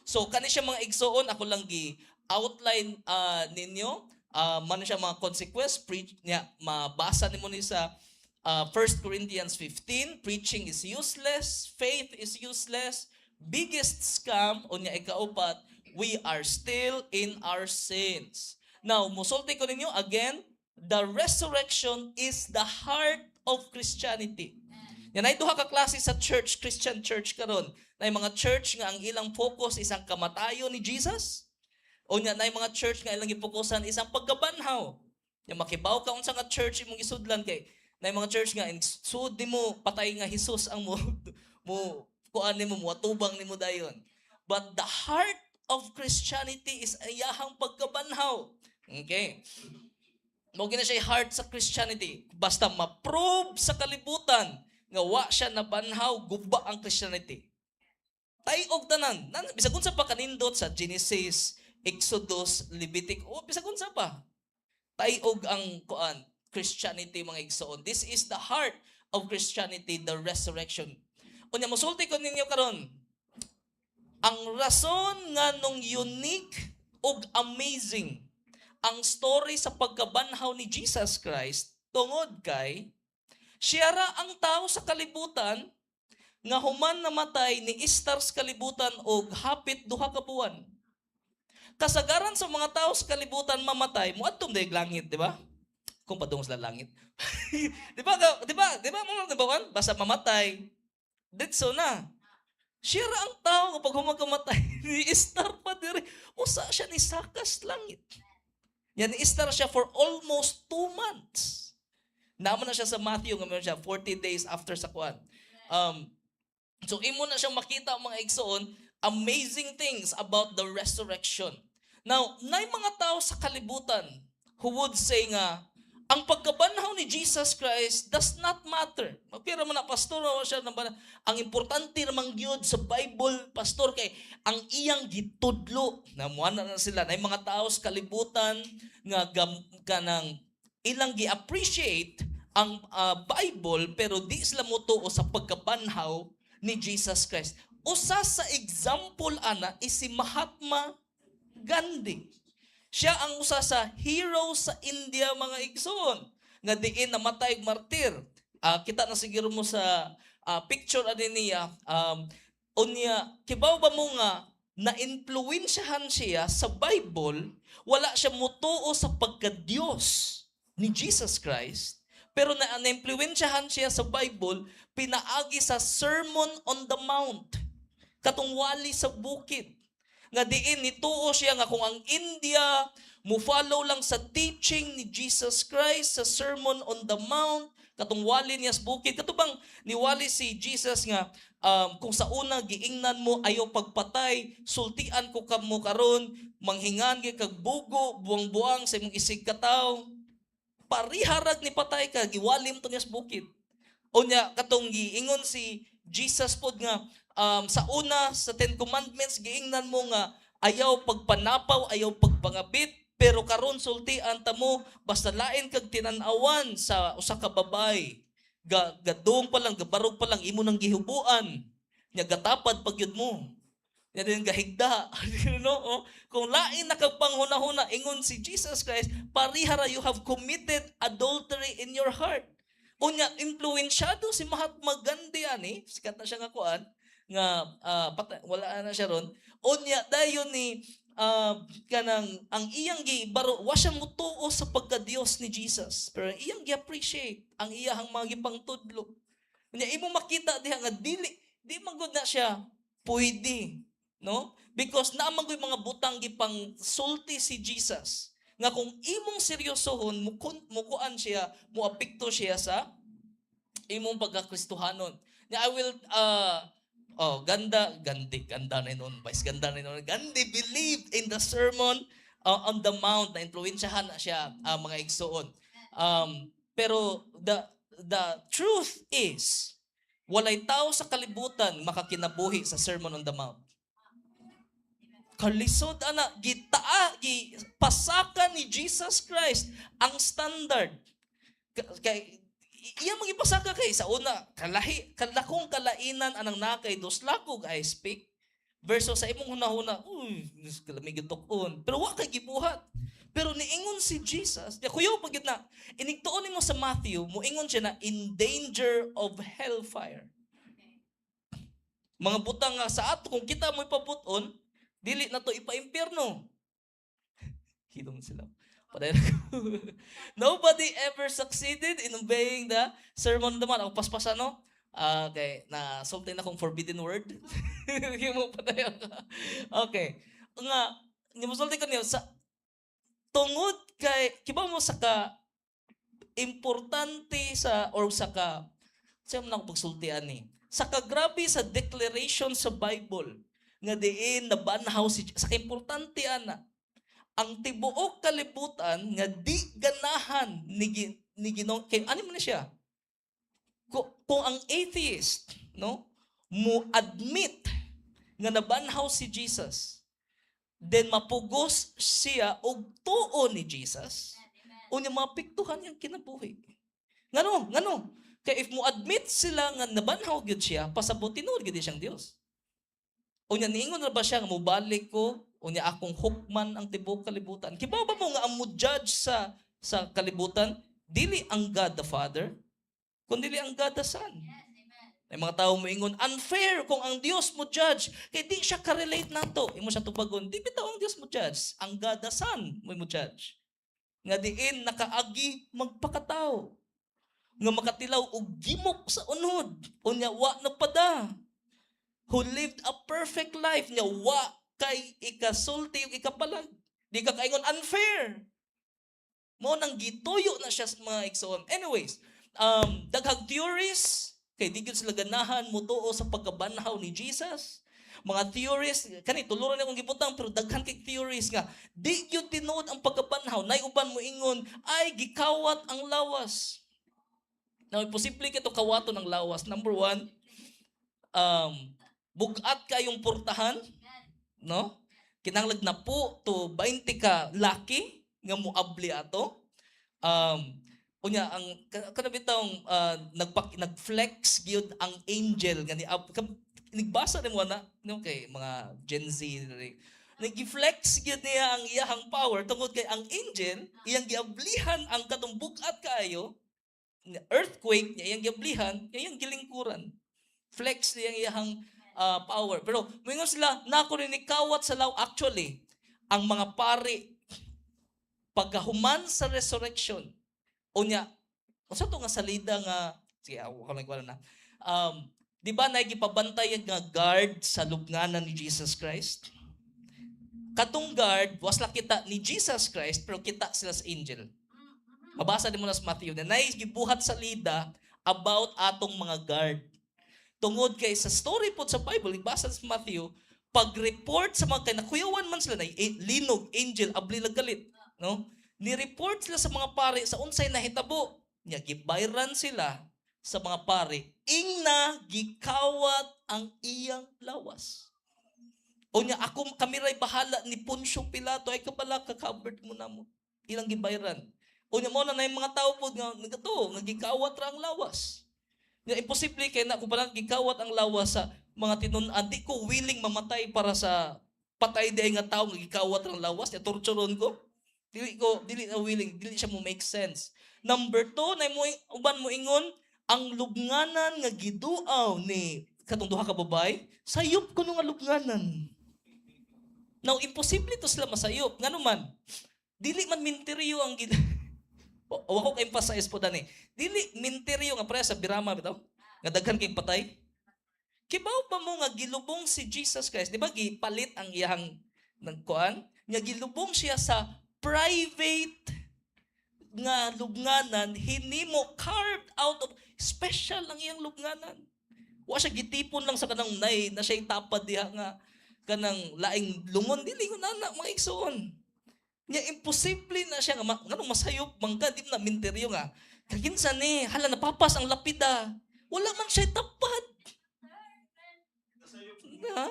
C: So kani siya, mga igsoon, ako lang gi outline ninyo man siya mga consequence preach niya. Mabasa nimo ni sa 1 Corinthians 15: preaching is useless, faith is useless, biggest scam, unya ikaupat, we are still in our sins. Now, musulti ko ninyo again, the resurrection is the heart of Christianity. Yan ay duha ka klase sa church, Christian church karon. Na mga church nga ang ilang focus is ang kamatayon ni Jesus. O nya na mga church nga ilang gipokusan is ang pagkabanhaw. Ya makibaw ka unsa nga church imong gisudlan kay na mga church nga sud nimo patay nga Jesus ang mo mo kuan nimo, moatubang nimo dayon. But the heart of Christianity is iyahang pagkabanhaw. Okay. Mo gina siya heart sa Christianity. Basta ma-prove sa kalibutan nga wa siya nabanhaw, guba ang Christianity. Tayog tanan. Nan, bisag unsa pa kanindot sa Genesis, Exodus, Leviticus, o bisag unsa pa. Tayog ang kuan, Christianity, mga igsoon. This is the heart of Christianity, the resurrection. Unya musulti ko ninyo karon. Ang rason nga nung unique ug amazing ang story sa pagkabanhaw ni Jesus Christ tungod kay siya ra ang tao sa kalibutan nga human namatay ni istar sa kalibutan og hapit 2 ka buwan. Kasagaran sa mga tao sa kalibutan mamatay, moadto man langit, di ba? Kung padung sila langit. Di ba? Di ba? Di ba? Mga di ba? Basta mamatay, ditso na. Siya ra ang tao kapag humagamatay, ni istar pa diri. Usa siya ni sakas langit. Yan, ni istar siya for almost 2 months. Naman na siya sa Matthew, nga meron siya 40 days after sa kuan. So imo na siyang makita, mga igsoon, amazing things about the resurrection. Now, nay mga tao sa kalibutan who would say nga, ang pagkabanhaw ni Jesus Christ does not matter. Magpira man na, pastor, wa siya na ang importante namang gyud sa Bible, pastor, kay ang iyang gitudlo. Namuana na sila. Nay mga tao sa kalibutan nga kanang ilang gi-appreciate ang Bible pero di sila motuo sa pagkabanhaw ni Jesus Christ. Usa sa example ana is si Mahatma Gandhi. Siya ang usa sa hero sa India, mga igsoon, nga diin namatay og martir. Kita na siguro mo sa picture ani niya. Unya kibaw ba mo nga na-influensyahan siya sa Bible? Wala siya mutuo sa pagka-Diyos ni Jesus Christ, pero na na-influensyahan siya sa Bible pinaagi sa Sermon on the Mount, katong wali sa bukid, nga diin nituo siya nga kung ang India mo follow lang sa teaching ni Jesus Christ sa Sermon on the Mount, katong wali niya sa bukid, kato bang niwali si Jesus nga kung sa una giingnan mo ayaw pagpatay, sultian ko kamo karon, manghingan gyud kag bugo, buang-buang sa imong isig kataw, pariharag ni patay ka. Giwalim to niya sa bukid. Unya katong giingon si Jesus pod nga sa una sa Ten Commandments giingnan mo nga ayaw pagpanapaw, ayaw pagpangabit, pero karon sultian ta mo, basta lain kag tinan-awan sa usa ka babay, ga gadong pa lang, gabarog pa lang, imo nang gihubuan nya, gatapad pag yun mo nya din gahigda, no? Oh. Kung lain na kag panghuna-huna, ingon si Jesus Christ, parihara, you have committed adultery in your heart. Unya influensyado si Mahatma Gandhi ani, sikat na siya nga kuan nga wala na siya ron. Unya dayon ni kanang ang iyang gibaro, wa siya mutuo sa pagka-Dios ni Jesus, pero iyang gi-appreciate ang iyahang mga gipangtudlo. Unya imo makita diha nga dili di man gud na siya pwede, no? Because naa man mga butang gipang sulti si Jesus nga kung imong seryosohon, mukuan siya, muapekto siya sa imong pagkakristohanon. Nya I will oh, ganda Gandhi, ganda na nun, vice ganda na nun. Gandhi believed in the Sermon on the Mount, na influensyahan na siya, mga igsuon. Pero the truth is walay tao sa kalibutan makakinabuhi sa Sermon on the Mount. Kalisod ana, gitaa, gipasaka ni Jesus Christ ang standard. Kay iya magipasaka kay sa una kalahi kalakong kalainan anang nakay dos lakog ice pick versus sa imong hunahuna, uy, kalamig tukon, pero wa kay gibuhat. Pero niingon si Jesus, di kuyaw pag na inigtuon nimo sa Matthew, moingon siya na in danger of hellfire. Mga butang nga sa ato, kung kita mo ipabuton, dili na to ipaimpierno. Hilom sila. Padayon ako. Nobody ever succeeded in obeying the Sermon on the Mount. Ako paspasan, no? Ah, okay, na sulti na kong forbidden word. Hindi mo padayon ka. Okay. Nga, ni mo sulti ko niyo sa tungod kay kibaw mo sa ka importante sa or sa ka sa mo na ako pagsultian ni sa kagrabe sa declaration sa Bible nga diin nabanhaw si, sa kaimportante ana, ang tibuok kalibutan nga di ganahan ni Ginoo kay ano man na siya, kung ang atheist, no, mo admit nga nabanhaw si Jesus, then mapugos siya og tuo ni Jesus, unya mapiktuhan niyang kinabuhi. Ngano ngano kay if mo admit sila nga nabanhaw gyud siya, pasabot tinuod gyud siyang Dios. Unya niingon na ba siya nga mobalik ko, unya akong hukman ang tibuok kalibutan? Kibaw ba mo nga ang mo judge sa kalibutan dili ang God the Father, kundi ang God the Son? May mga tao moingon, unfair kung ang Dios mo judge kay di siya ka-relate nato. Imo siya tubagon, di bitaw ang Dios mo judge, ang God the Son mo judge. Nga diin nakaagi magpakatao. Nga makatilaw og gimok sa unod, unya wa napada. Who lived a perfect life nya wa kay ikasulti ug ikapalag. Di ka kaingon unfair. Mo nang gituyo na siya sa mga igsoon. Anyways, daghang theories kay di gyud sila ganahan mutuo sa pagkabanhaw ni Jesus. Mga theories kani tuluran akong gibutang, pero daghan kay theories nga di gyud tinuod ang pagkabanhaw. Nay uban mo ingon ay gikawat ang lawas. Now, imposible kito kawaton ang lawas. Number one, bugat kayong portahan, no? Kinahanglan na po to 20 ka laki nga moabli ato. Unya ang kana bitawng nagflex gyud ang angel nga ni nagbasa nimo na, no, kay mga Gen Z diri. Nag-flex gyud niya ang iyahang power tungod kay ang angel iyang giablihan ang katong bug-at kaayo earthquake niya, iyang giablihan, iyang gilingkuran. Flex niya ang iyahang power. Pero moingon sila nako ni kawat sa law. Actually, ang mga pari pagkahuman sa resurrection, unya unsa to nga salida nga, sige, ako lang wala na, di ba nagipabantay nga guard sa lubnganan ni Jesus Christ? Katong guard wasla kita ni Jesus Christ, pero kita sila sa angel. Mabasa nimo na sa Matthew na nay gibuhat salida about atong mga guard tungod kay sa story po sa Bible, ibasa sa Matthew, pag-report sa mga kay nakuyawan man sila na linog, angel, abli lang galit, no? Ni-report sila sa mga pare sa unsay nahitabo. Nya gibayran sila. Sa mga pare, ingna gikawat ang iyang lawas. O nya ako, kami ray bahala ni Poncio Pilato, ay kabala ka, covered mo na mo. Ilang gibayran. O nya mo na na yung mga tao po nga nagato nga gikawat ra ang lawas. Nya imposible kay na kung palang gikawat ang lawas sa mga tinun-an, di ko willing mamatay para sa patay di nga tao nga gikawat ang lawas, nya torturon ko. Dili ko dili na willing, dili siya mo make sense. Number 2, na mo uban mo ingon ang lubnganan nga giduaw ni katong duha ka babae, sayop kuno nga lubnganan. Now, imposible to sila masayop. Ngano man, dili man minteryo ang gid. O ako ka-emphasize po dani. Dili minteryo nga pre sa birama bitaw. Nga daghan kay patay. Kibaw ba mo nga gilubong si Jesus Christ? Di ba gipalit ang iyang nagkuan? Nga gilubong siya sa private nga lubnganan, hinimo carved out of special ang iyang lubnganan. Wa siya gitipon lang sa kanang nay na siya tapad diha nga kanang laing lungon, dili ko na mga igsoon. Nya imposible na siya nga nganong masayop man ka, di na minteryo nga. Kaginsa ni, hala, napapas ang lapida. Wala man siya tapad. Ha?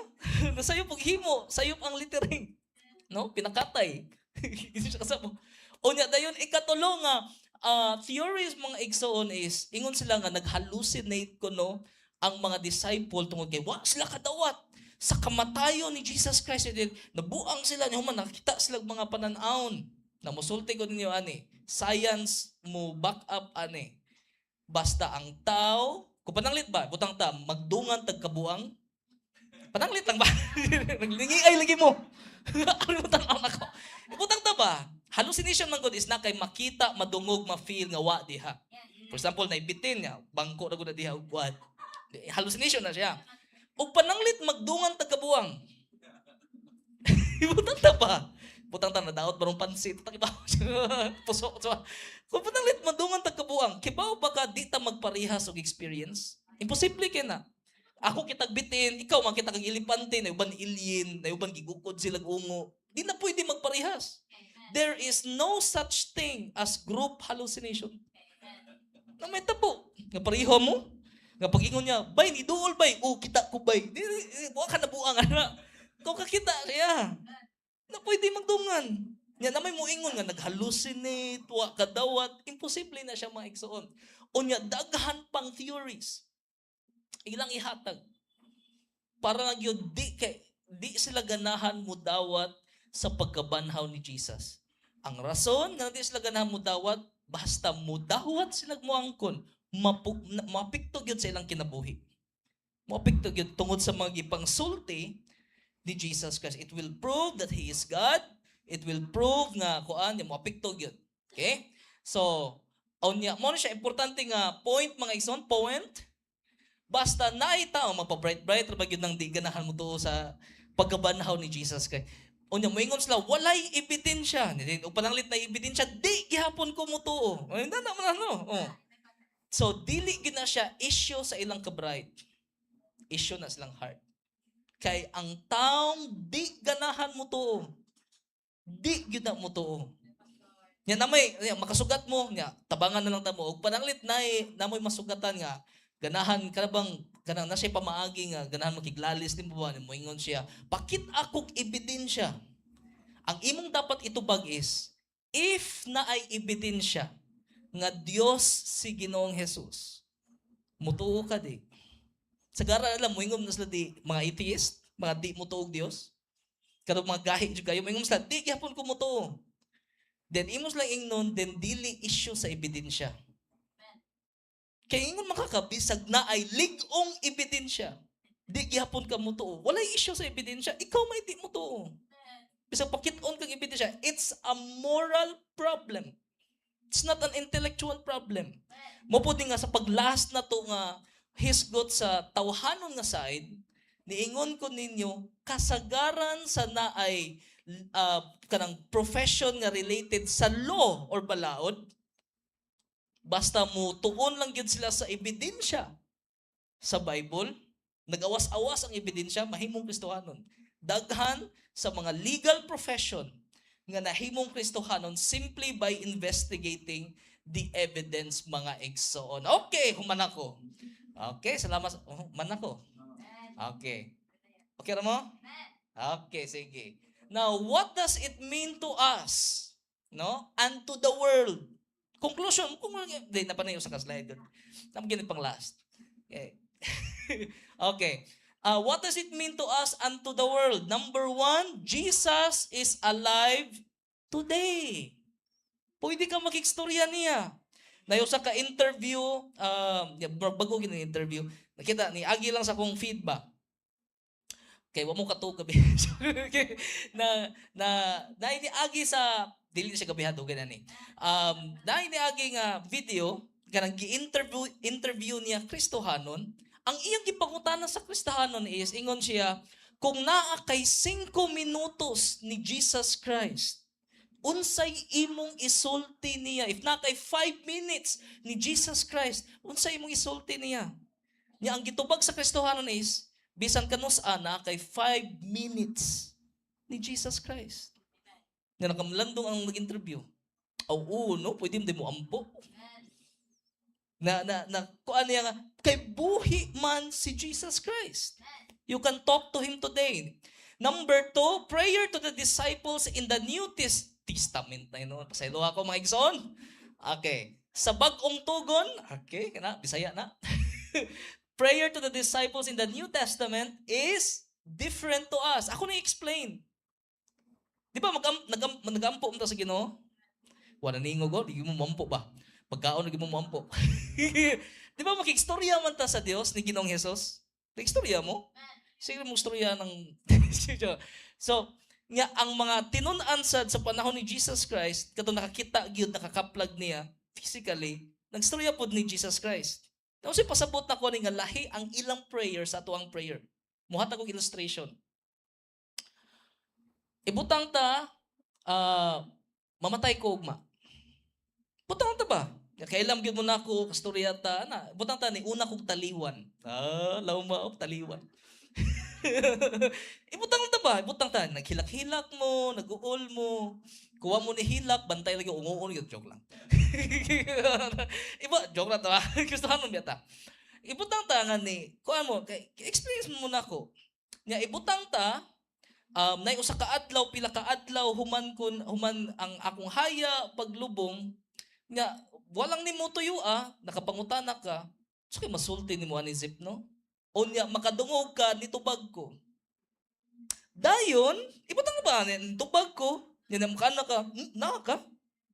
C: Nasayop og himo, sayop ang lettering. No? Pinakatay. Hindi siya kasabo. O nya dayon ikatulo nga theories, mga igsoon, is ingon sila nga nag-hallucinate kuno ang mga disciple tungod kay wa sila kadawat sa kamatayon ni Jesus Christ. And then, nabuang sila ni human nakita sila og mga panan-awon. Na musulti ko ninyo ani, science mo back up ani. Basta ang tao, kung pananglit ba, butang ta magdungan tag kabuang. Pananglit lang ba? Naglingi ay lagi mo. Ano mo tan ako? Butang ta ba? Hallucination man gud is na kay makita, madungog, ma-feel nga wa diha. For example, naibitin nga, bangko na gud na diha ug what. Hallucination na siya. Ug pananglit magdungan tag kabuang. Butang ta ba? Butang ta nadaot barong pansit. Taki ba? Puso. So, kung pananglit madungan tag kabuang, kibaw ba ka di ta magparehas og experience? Imposible kay na. Ako kitag bitin, ikaw man kita kag elepante, na uban alien, na uban gigukod sila ungo. Di na pwede magparehas. There is no such thing as group hallucination. Na may tabo. Nga pareho mo. Nga pag-ingon niya, "Bay, ni duol bay." "Oh, kita ko bay." Di, wa ka nabuang ana. Ikaw kakita siya. Na pwede magdungan. Nya na may muingon nga nag-hallucinate, wa kadawat, imposible na siya mga igsoon. Unya daghan pang theories. Ilang ihatag. Para lang yun, di, kay, di sila ganahan mo dawat sa pagkabanhaw ni Jesus. Ang rason nga di sila ganahan mo dawat, basta mudawat sila moangkon, maapekto gyud sa ilang kinabuhi. Maapekto gyud tungod sa mga gipangsulti ni Jesus Christ. It will prove that He is God. It will prove nga kuan mo apekto gyud. Okay? So, unya mo na siya importante nga point, mga igsoon, point. Basta naay tao magpa-bright-bright ra ba gyud nang di ganahan mo tuo sa pagkabanhaw ni Jesus Christ. Unya moingon sila walay ebidensya. Ug pananglit na ebidensya, di gihapon ko motuo. Ay, na naman ano. Oh. So dili gyud na siya issue sa ilang ka-bright. Issue na silang heart. Kay ang taong di ganahan mo tuo, di gyud na mo tuo. Nya na may nya, makasugat mo nya, tabangan na lang ta mo og pananglit nay namoy masugatan nga ganahan ka na bang kanang na siya pamaagi nga ganahan makiglalis nimo ba, moingon siya, "Pakit akog ebidensya." Ang imong dapat itubag is if na ay ebidensya nga Dios si Ginoong Jesus, mutuo ka di? Sagara alam moingon na sila di mga atheist, mga di motuo og Dios, kadtong mga gahi jud kayo, moingon sila, "Di gyapon ko mutuo." Then imos lang ingnon, then dili issue sa ebidensya. Kay ingon makakabisag na ay lig-ong ebidensya, di gihapon ka mutuo. Walay issue sa ebidensya, ikaw may di mutuo. Bisag pakit-on kang ebidensya, it's a moral problem. It's not an intellectual problem. Mo po nga sa paglast na to nga hisgot sa tawhanon nga side, niingon ko ninyo kasagaran sa naay kanang profession nga related sa law or balaod, basta mo tuon lang gyud sila sa ebidensya sa Bible, nagawas-awas ang ebidensya, mahimong Kristohanon. Daghan sa mga legal profession nga nahimong Kristohanon simply by investigating the evidence, mga igsoon. Okay, human ako. Okay, salamat. Oh, human ako. Okay. Okay ra mo? Okay, sige. Now, what does it mean to us? No? And to the world? Conclusion, kung di na pa na sa ka-slide. Tam gini pang last. Okay. Okay. What does it mean to us and to the world? Number one, Jesus is alive today. Pwede ka makigstorya niya. Nayo sa ka-interview, yeah, bago gini interview, nakita ni agi lang sa akong feedback. Kay wa mo katuog gabi. Na na na agi sa dili siya gabi hadto ni. Na agi nga video kanang gi-interview interview niya Kristohanon. Ang iyang gipangutana sa Kristohanon is ingon siya, "Kung naa kay 5 minutos ni Jesus Christ, unsay imong isulti niya? If naa kay 5 minutes ni Jesus Christ, unsay imong isulti niya?" Niya ang gitubag sa Kristohanon is bisan kanus-a naa kay 5 minutes ni Jesus Christ. Nga nakamlandong ang nag-interview. Oo, no, pwede mo ampo. Na na na kuan niya nga kay buhi man si Jesus Christ. You can talk to him today. Number two, prayer to the disciples in the New Testament na yun. Pasaylo ako, mga igsoon. Okay. Sa Bag-ong Tugon, okay, kana, Bisaya na. Prayer to the disciples in the New Testament is different to us. Ako na explain. Di ba nagampo man ta sa Ginoo? Wala ningog go, di mo mampo ba? Pagkaon lagi mo mampo. Di ba makigstorya man ta sa Dios ni Ginoong Hesus? Makigstorya mo? Sige mo istorya ng. So, nga ang mga tinun-an sad sa panahon ni Jesus Christ, katong nakakita gyud, nakakaplag niya physically, nagstorya pod ni Jesus Christ. Tapos pasabot na ko ni nga lahi ang ilang prayer sa atuang prayer. Muhatag og illustration. Ibutang ta mamatay ko ugma. Butang ta ba? Kailam gyud mo na ako, kastorya ta na. Butang ta ni una kog taliwan. Ah, lawma og taliwan. Ibutang ta ba? Ibutang ta naghilak-hilak mo, nag-uol mo. Kuha mo ni hilak, bantay lagi unguon gyud, joke lang. Iba, joke lang to ha. Gustuhan mo ta. Ibutang ta nga ni, kuha mo, kay experience mo muna ko. Nya ibutang ta nay usa ka adlaw, pila ka adlaw human kun human ang akong haya paglubong nga walang nimo tuyo ah, nakapangutana ka, so kay masulti nimo ani zip, no? Unya makadungog ka nitubag ko. Dayon, ibutang ba ni tubag ko, nya na ka, naa ka.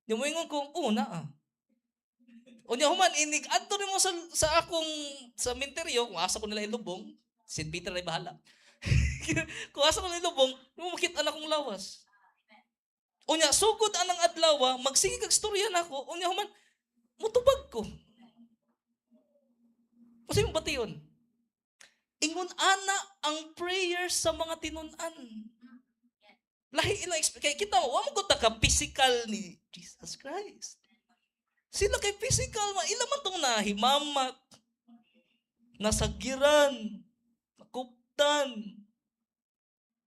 C: Nya moingon ko, "Oo, naa." Unya human inig adto nimo sa akong sa menteryo, kung asa ko nila ilubong, St. Peter ay bahala. Kung asa ko nila ilubong, mo makita na akong lawas. Unya sugod anang adlaw, magsige kag storya nako, unya human mutubag ko. Kasi yung bation. Ingon ana ang prayer sa mga tinun-an. Lahi ilang kay kita mo, wa mo gud ta ka physical ni Jesus Christ. Sila kay physical, ma ila man tong nahimamat, nasagiran, nakuptan.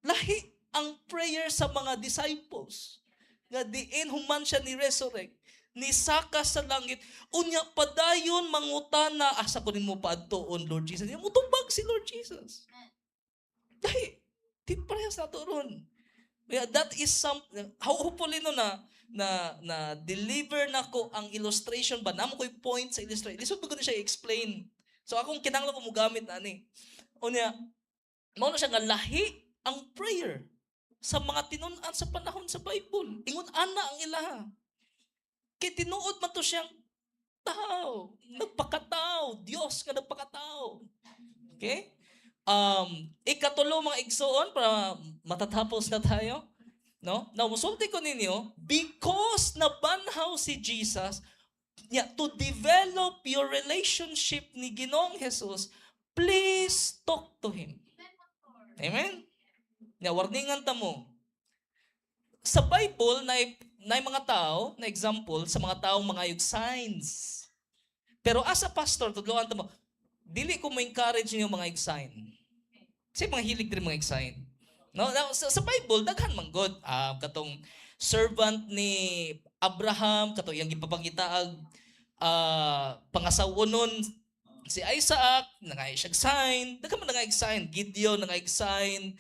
C: Lahi ang prayer sa mga disciples. Nga diin human siya ni resurrect, ni saka sa langit, unya padayon mangutana, "Asa ko nimo paadtuon, Lord Jesus?" Mutubag si Lord Jesus. Dahil, di parehas nato ron. Yeah, that is some how hopefully, no, na na na deliver nako ang illustration ba namo ko'y point sa illustration. Lisod ba ko na siya i-explain? So akong kinahanglan ko mo gamit na ani. Unya mao na siya nga lahi ang prayer sa mga tinun-an sa panahon sa Bible. Ingon ana ang ilaha. Kay tinuod man to siyang tao, nagpakatao, Dios nga nagpakatao. Okay? Ikatulo, mga igsoon, para matatapos na tayo. No? Now, musulti ko ninyo, because nabanhaw si Jesus, yeah, to develop your relationship ni Ginoong Jesus, please talk to Him. Amen? Nya, warningan ta mo. Sa Bible, na mga tao, na example, sa mga taong mga yung signs. Pero as a pastor, tudloan ta mo, dili ko mo-encourage niyo mga sign. Kasi mga hilig din mga sign. No, now, sa Bible daghan man god. Ah, katong servant ni Abraham kato iyang gipapangitaag pangasawonon si Isaac, nangay siya sign, daghan man nangay sign. Gideon nangay sign,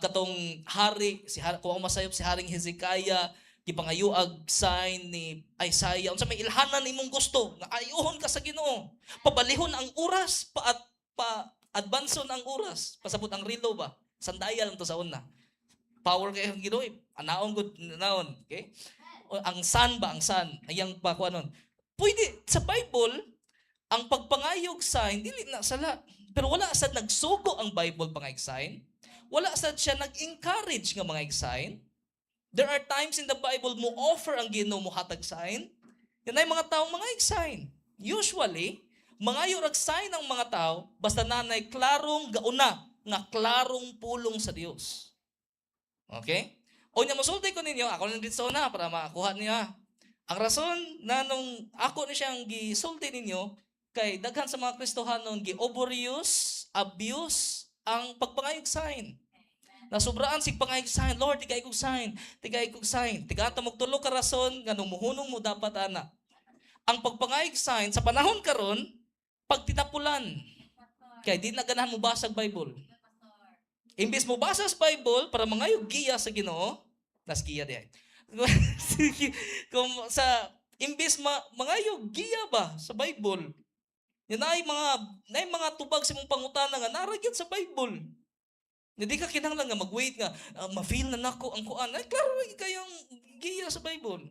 C: katong hari si kung ako masayop si Haring Hezekiah, gipangayuag sign ni Isaiah, unsa may ilhanan imong gusto nga ayuhon ka sa Ginoo, pabalihon ang oras pa at pa advanson ang oras, pasabot ang relo ba, sandaya lang to sa una, power kay ang Ginoo eh. Anaon gud naon, okay? O, ang sun ba, ang sun ayang pa kuanon, pwede sa Bible ang pagpangayog sign, dili na sala, pero wala sad nagsugo ang Bible pangayog sign, wala sad siya nag-encourage nga mga sign. There are times in the Bible mo offer ang Ginoo mo hatag sign. Yan ay mga taong mga sign. Usually, mga rag sign ang mga tao basta nanay klarong gauna nga klarong pulong sa Dios. Okay? O nya mosulti ko ninyo, ako lang dito sa una para makakuha niya. Ang rason na nung ako ni siyang gisulti ninyo kay daghan sa mga Kristohanon gi-overuse, abuse ang pagpangayog sign. Nasubraan sig pangayog sign, "Lord, tigay kog sign, tigay kog sign." Tiga ta mo tulo ka rason nga muhunong mo dapat ana. Ang pagpangayog sign sa panahon karon pagtitapulan. Kay di na ganahan mo basag Bible. Imbis mo basa sa Bible para mangayog giya sa Ginoo, nas giya di ay. Kung sa imbis ma, mangayog giya ba sa Bible, yan ay mga tubag sa imong pangutana nga nara gyud sa Bible. Hindi ka kinahanglan nga mag-wait nga ma-feel na nako ang kuan. Ay, klaro ra kayong giya sa Bible.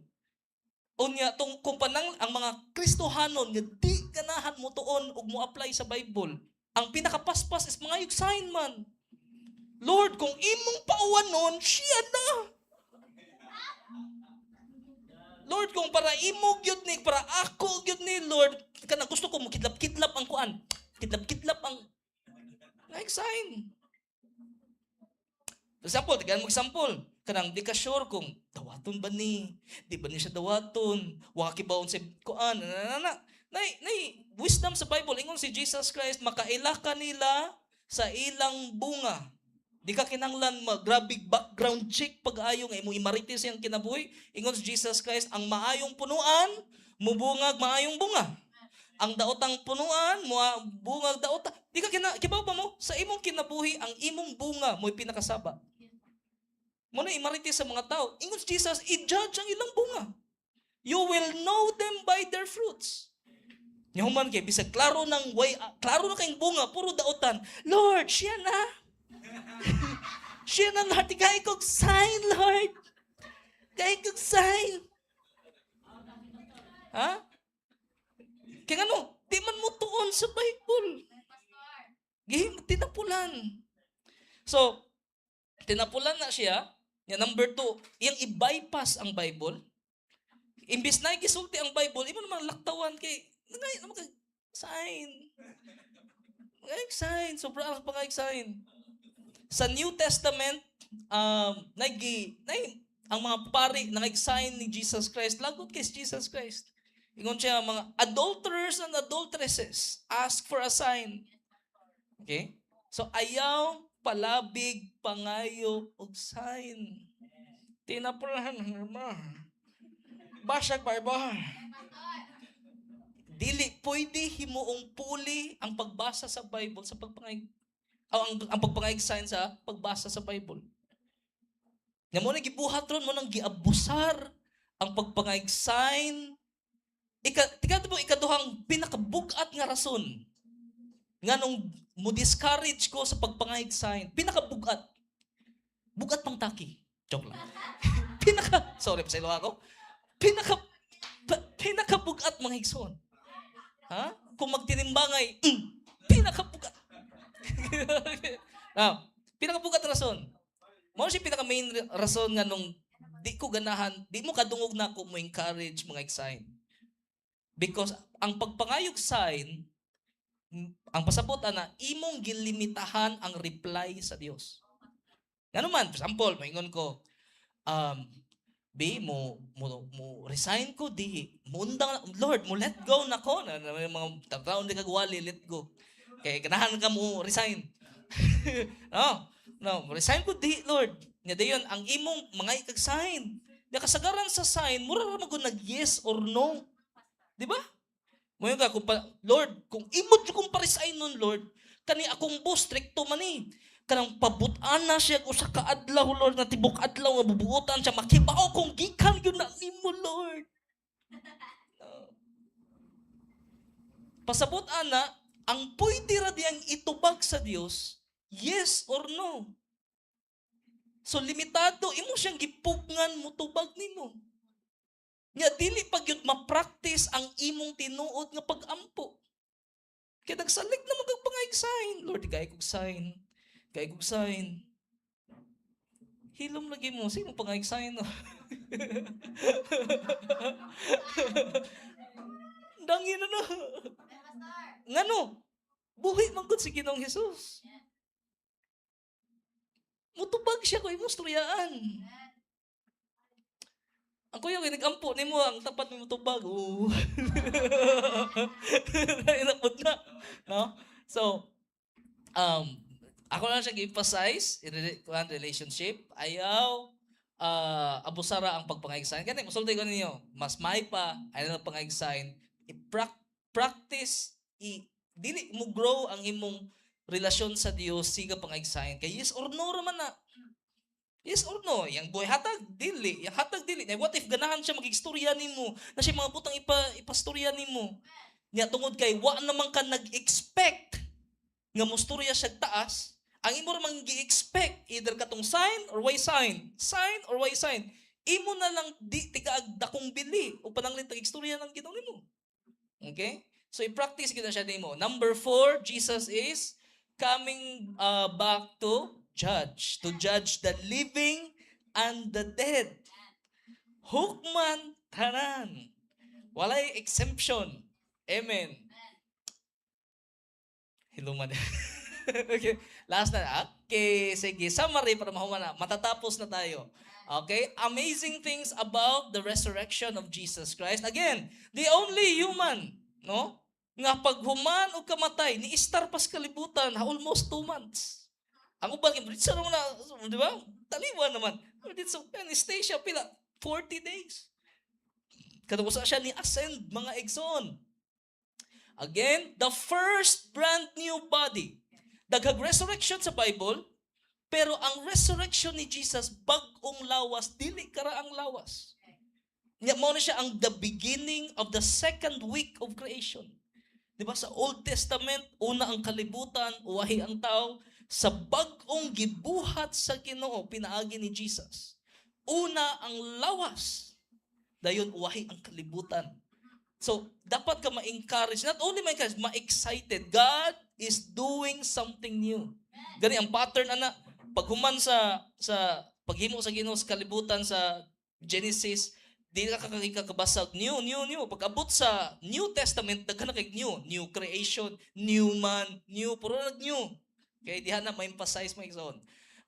C: Unya tung kung panang ang mga Kristohanon nga di ganahan mo tuon ug mo apply sa Bible, ang pinakapaspas is mga sign man. "Lord, kung imong pauwanon, siya na. Lord, kung para imo gyud ni, para ako gyud ni, Lord, kanang gusto ko mo kidlap-kidlap ang kuan. Kidlap-kidlap ang like sign." For example, tigan mo example, kanang di ka sure kung dawaton ba ni, di ba ni siya dawaton, wa kibaon sa kuan, na, na, na. Nay, nay, wisdom sa Bible, ingon si Jesus Christ, makaila ka nila sa ilang bunga. Di ka kinanglan mag grabe background check pag-ayo nga imong imarites iyang kinabuhi. Ingon si Jesus Christ, ang maayong punuan, mubungag maayong bunga. Ang daotang punuan, mua bungag daota. Di ka kina, kibaw ba mo sa imong kinabuhi ang imong bunga mo'y pinakasaba. Mo na imarites sa mga tao. Ingon si Jesus, i-judge ang ilang bunga. You will know them by their fruits. Nyahuman kay bisag klaro ng way, klaro na kayong bunga, puro daotan. "Lord, siya na. Siya na, Lord. Tigay kog sign, Lord. Tigay kog sign." Ha? Kaya ano, di man mo tuon sa Bible. Gihim, tinapulan. So, tinapulan na siya. Ya, number two, iyang i-bypass ang Bible. Imbis na gisulti ang Bible, imo naman laktawan kay ngay naman kag sign. Ngay sign, sobra ang pangay sign. Sa New Testament, nagi nay ang mga pari nangay sign ni Jesus Christ, lagot kay Jesus Christ. Ingon siya, mga adulterers and adulteresses ask for a sign. Okay? So ayaw palabig pangayo og sign. Tinapulahan naman. Basag Bible. Dili pwede himuong puli ang pagbasa sa Bible sa pagpangay o ang pagpangayog sign sa pagbasa sa Bible. Nga mo na gibuhat ron mo nang giabusar ang pagpangayog sign. Ika, tika mo ikaduhang pinakabugat nga rason nga nung mo discourage ko sa pagpangayog sign, pinakabugat. Bugat pang taki. Joke lang. Pinaka, sorry, pasaylo ako. Pinakabugat mga igsoon. Ha? Kung magtinimbangay, pinakabugat. Now, pinakabugat rason. Mao siya pinaka main rason nga nung di ko ganahan, di mo kadungog na ako mo encourage mga sign. Because ang pagpangayog sign, ang pasabot ana, imong gilimitahan ang reply sa Dios. Ngano man, for example, maingon ko, "B, mo resign ko di, mundang, Lord, mo let go na ko." Na, na may mga taon di kagwali, let go. Kay ganahan ka mo resign. No, resign ko di, Lord. Nga dayon ang imong mga ikag sign. Nya kasagaran sa sign, mura ra man gud nag yes or no. Di ba? Moingon ka, kung pa, "Lord, kung imo jud kong parisay nun, Lord, kani akong boss, strikto man ni. Kanang pabut-an na siya usa ka adlaw, Lord, nga tibok adlaw nga bubuotan siya, makibaw kung gikan gyud na nimo, Lord." No. Pasabot ana, ang pwede ra diyang itubag sa Dios, yes or no. So limitado, imo siyang gipugngan mo tubag nimo. Nya dili pa gyud ma-practice ang imong tinuod nga pag-ampo. Kaya nagsalig na man kag pangayog sign. "Lord, kay kog sign. Kay kog sign." Hilom lagi mo. Sige mo pangayog sign. No? Dangin na na. Ngano? Buhi man gud si Ginoong Hesus. Mutubag siya kung imong storyaan. Ang kuya kay nag-ampo nimo ang tapat mo mutubag. Oo. Inapod na. No? So, ako lang siya gi-emphasize in kuan, relationship. Ayaw abusara ang pagpangayog sign. Gani, musulti ko ninyo, mas may pa, ayaw na pangayog sign, i-practice, i dili mo grow ang imong relasyon sa Dios siga pangayog sign. Kay yes or no raman na. Yes or no? Yang buhay hatag, dili. Yang hatag, dili. What if ganahan siya magigstorya nimo? Na siya mga butang ipastorya nimo. Nya tungod kay wa naman ka nag-expect nga mostorya siya taas, ang imo ra man gi-expect either katong sign or way sign, sign or way sign. Imo na lang di tigaag dakong bili o pananglit tag-istorya ng Ginoo nimo. Okay? So i-practice kita siya nimo. Number 4, Jesus is coming back to judge the living and the dead. Hukman tanan. Walay exemption. Amen. Hello man. Okay. Last na. Okay, sige. Summary para mahuman na. Matatapos na tayo. Okay? Amazing things about the resurrection of Jesus Christ. Again, the only human, no? Nga paghuman og kamatay, ni istar pas kalibutan almost 2 months. Ang uban kay sa na, di ba? Taliwan naman. Dito stay siya pila 40 days. Katong usa siya ni ascend, mga igsoon. Again, the first brand new body. Daghag resurrection sa Bible, pero ang resurrection ni Jesus, bag-ong lawas, dili kara ang lawas. Nya mao na siya ang the beginning of the second week of creation. Di ba sa Old Testament, una ang kalibutan, uwahi ang tao, sa bag-ong gibuhat sa Ginoo pinaagi ni Jesus. Una ang lawas, dayon uwahi ang kalibutan. So, dapat ka ma-encourage, not only ma-encourage, ma-excited. God is doing something new. Gani ang pattern ana, paghuman sa paghimo sa Ginoo sa kalibutan sa Genesis, di ka kakabasag new, new, new. Pag-abot sa New Testament, daghan na kay new, new creation, new man, new, puro nag new. Okay, diha na ma-emphasize, mga igsoon.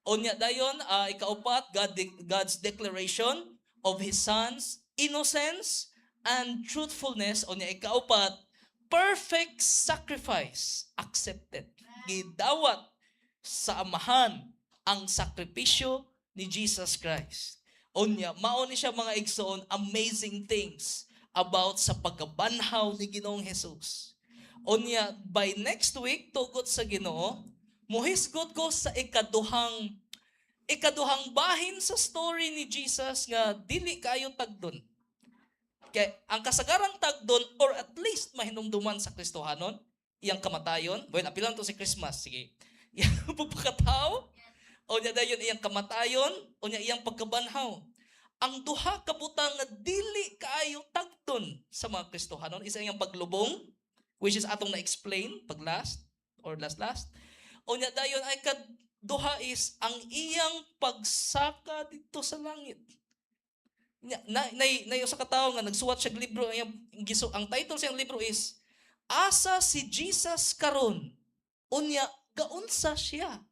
C: Unya dayon, ikaupat, God's declaration of His Son's innocence and truthfulness. Unya ikaupat, perfect sacrifice accepted. Gidawat sa Amahan ang sakripisyo ni Jesus Christ. Unya, mao ni siya, mga igsoon, amazing things about sa pagkabanhaw ni Ginoong Jesus. Unya, by next week, tugot sa Ginoo, muhisgot ko sa ikaduhang bahin sa story ni Jesus nga dili kayo tagdon. Kay ang kasagarang tagdon or at least mahinumduman sa Kristohanon, iyang kamatayon. Well, apilan to si Christmas, sige. Iyang pagpakatao, o niya dayon iyang kamatayon, o niya iyang pagkabanhaw. Ang duha ka butang nga dili kaayo tagdon sa mga Kristohanon isa iyang paglubong, which is atong na-explain pag last or last last. O niya dayon ay kad duha is ang iyang pagsaka dito sa langit. Nya, na usa ka tawo nga nagsuwat siya og libro, iyang ang title sa iyang libro is "Asa si Jesus Karon? Unya gaunsa siya?"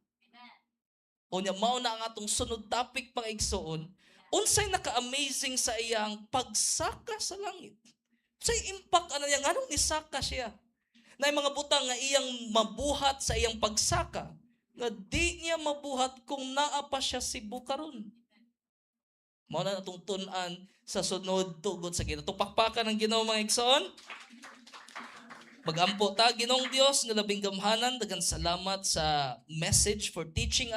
C: Unya mao na ang atong sunod topic, mga igsoon. Unsay naka-amazing sa iyang pagsaka sa langit? Say impact ana niya, nganong nisaka siya? Na mga butang nga iyang mabuhat sa iyang pagsaka nga di niya mabuhat kung naa pa siya Cebu karon. Mao na atong tun-an sa sunod tugot sa Ginoo. Tupakpakan ang Ginoo, mga igsoon. Magampo ta. Ginoong Dios nga labing gamhanan, daghang salamat sa message, for teaching us.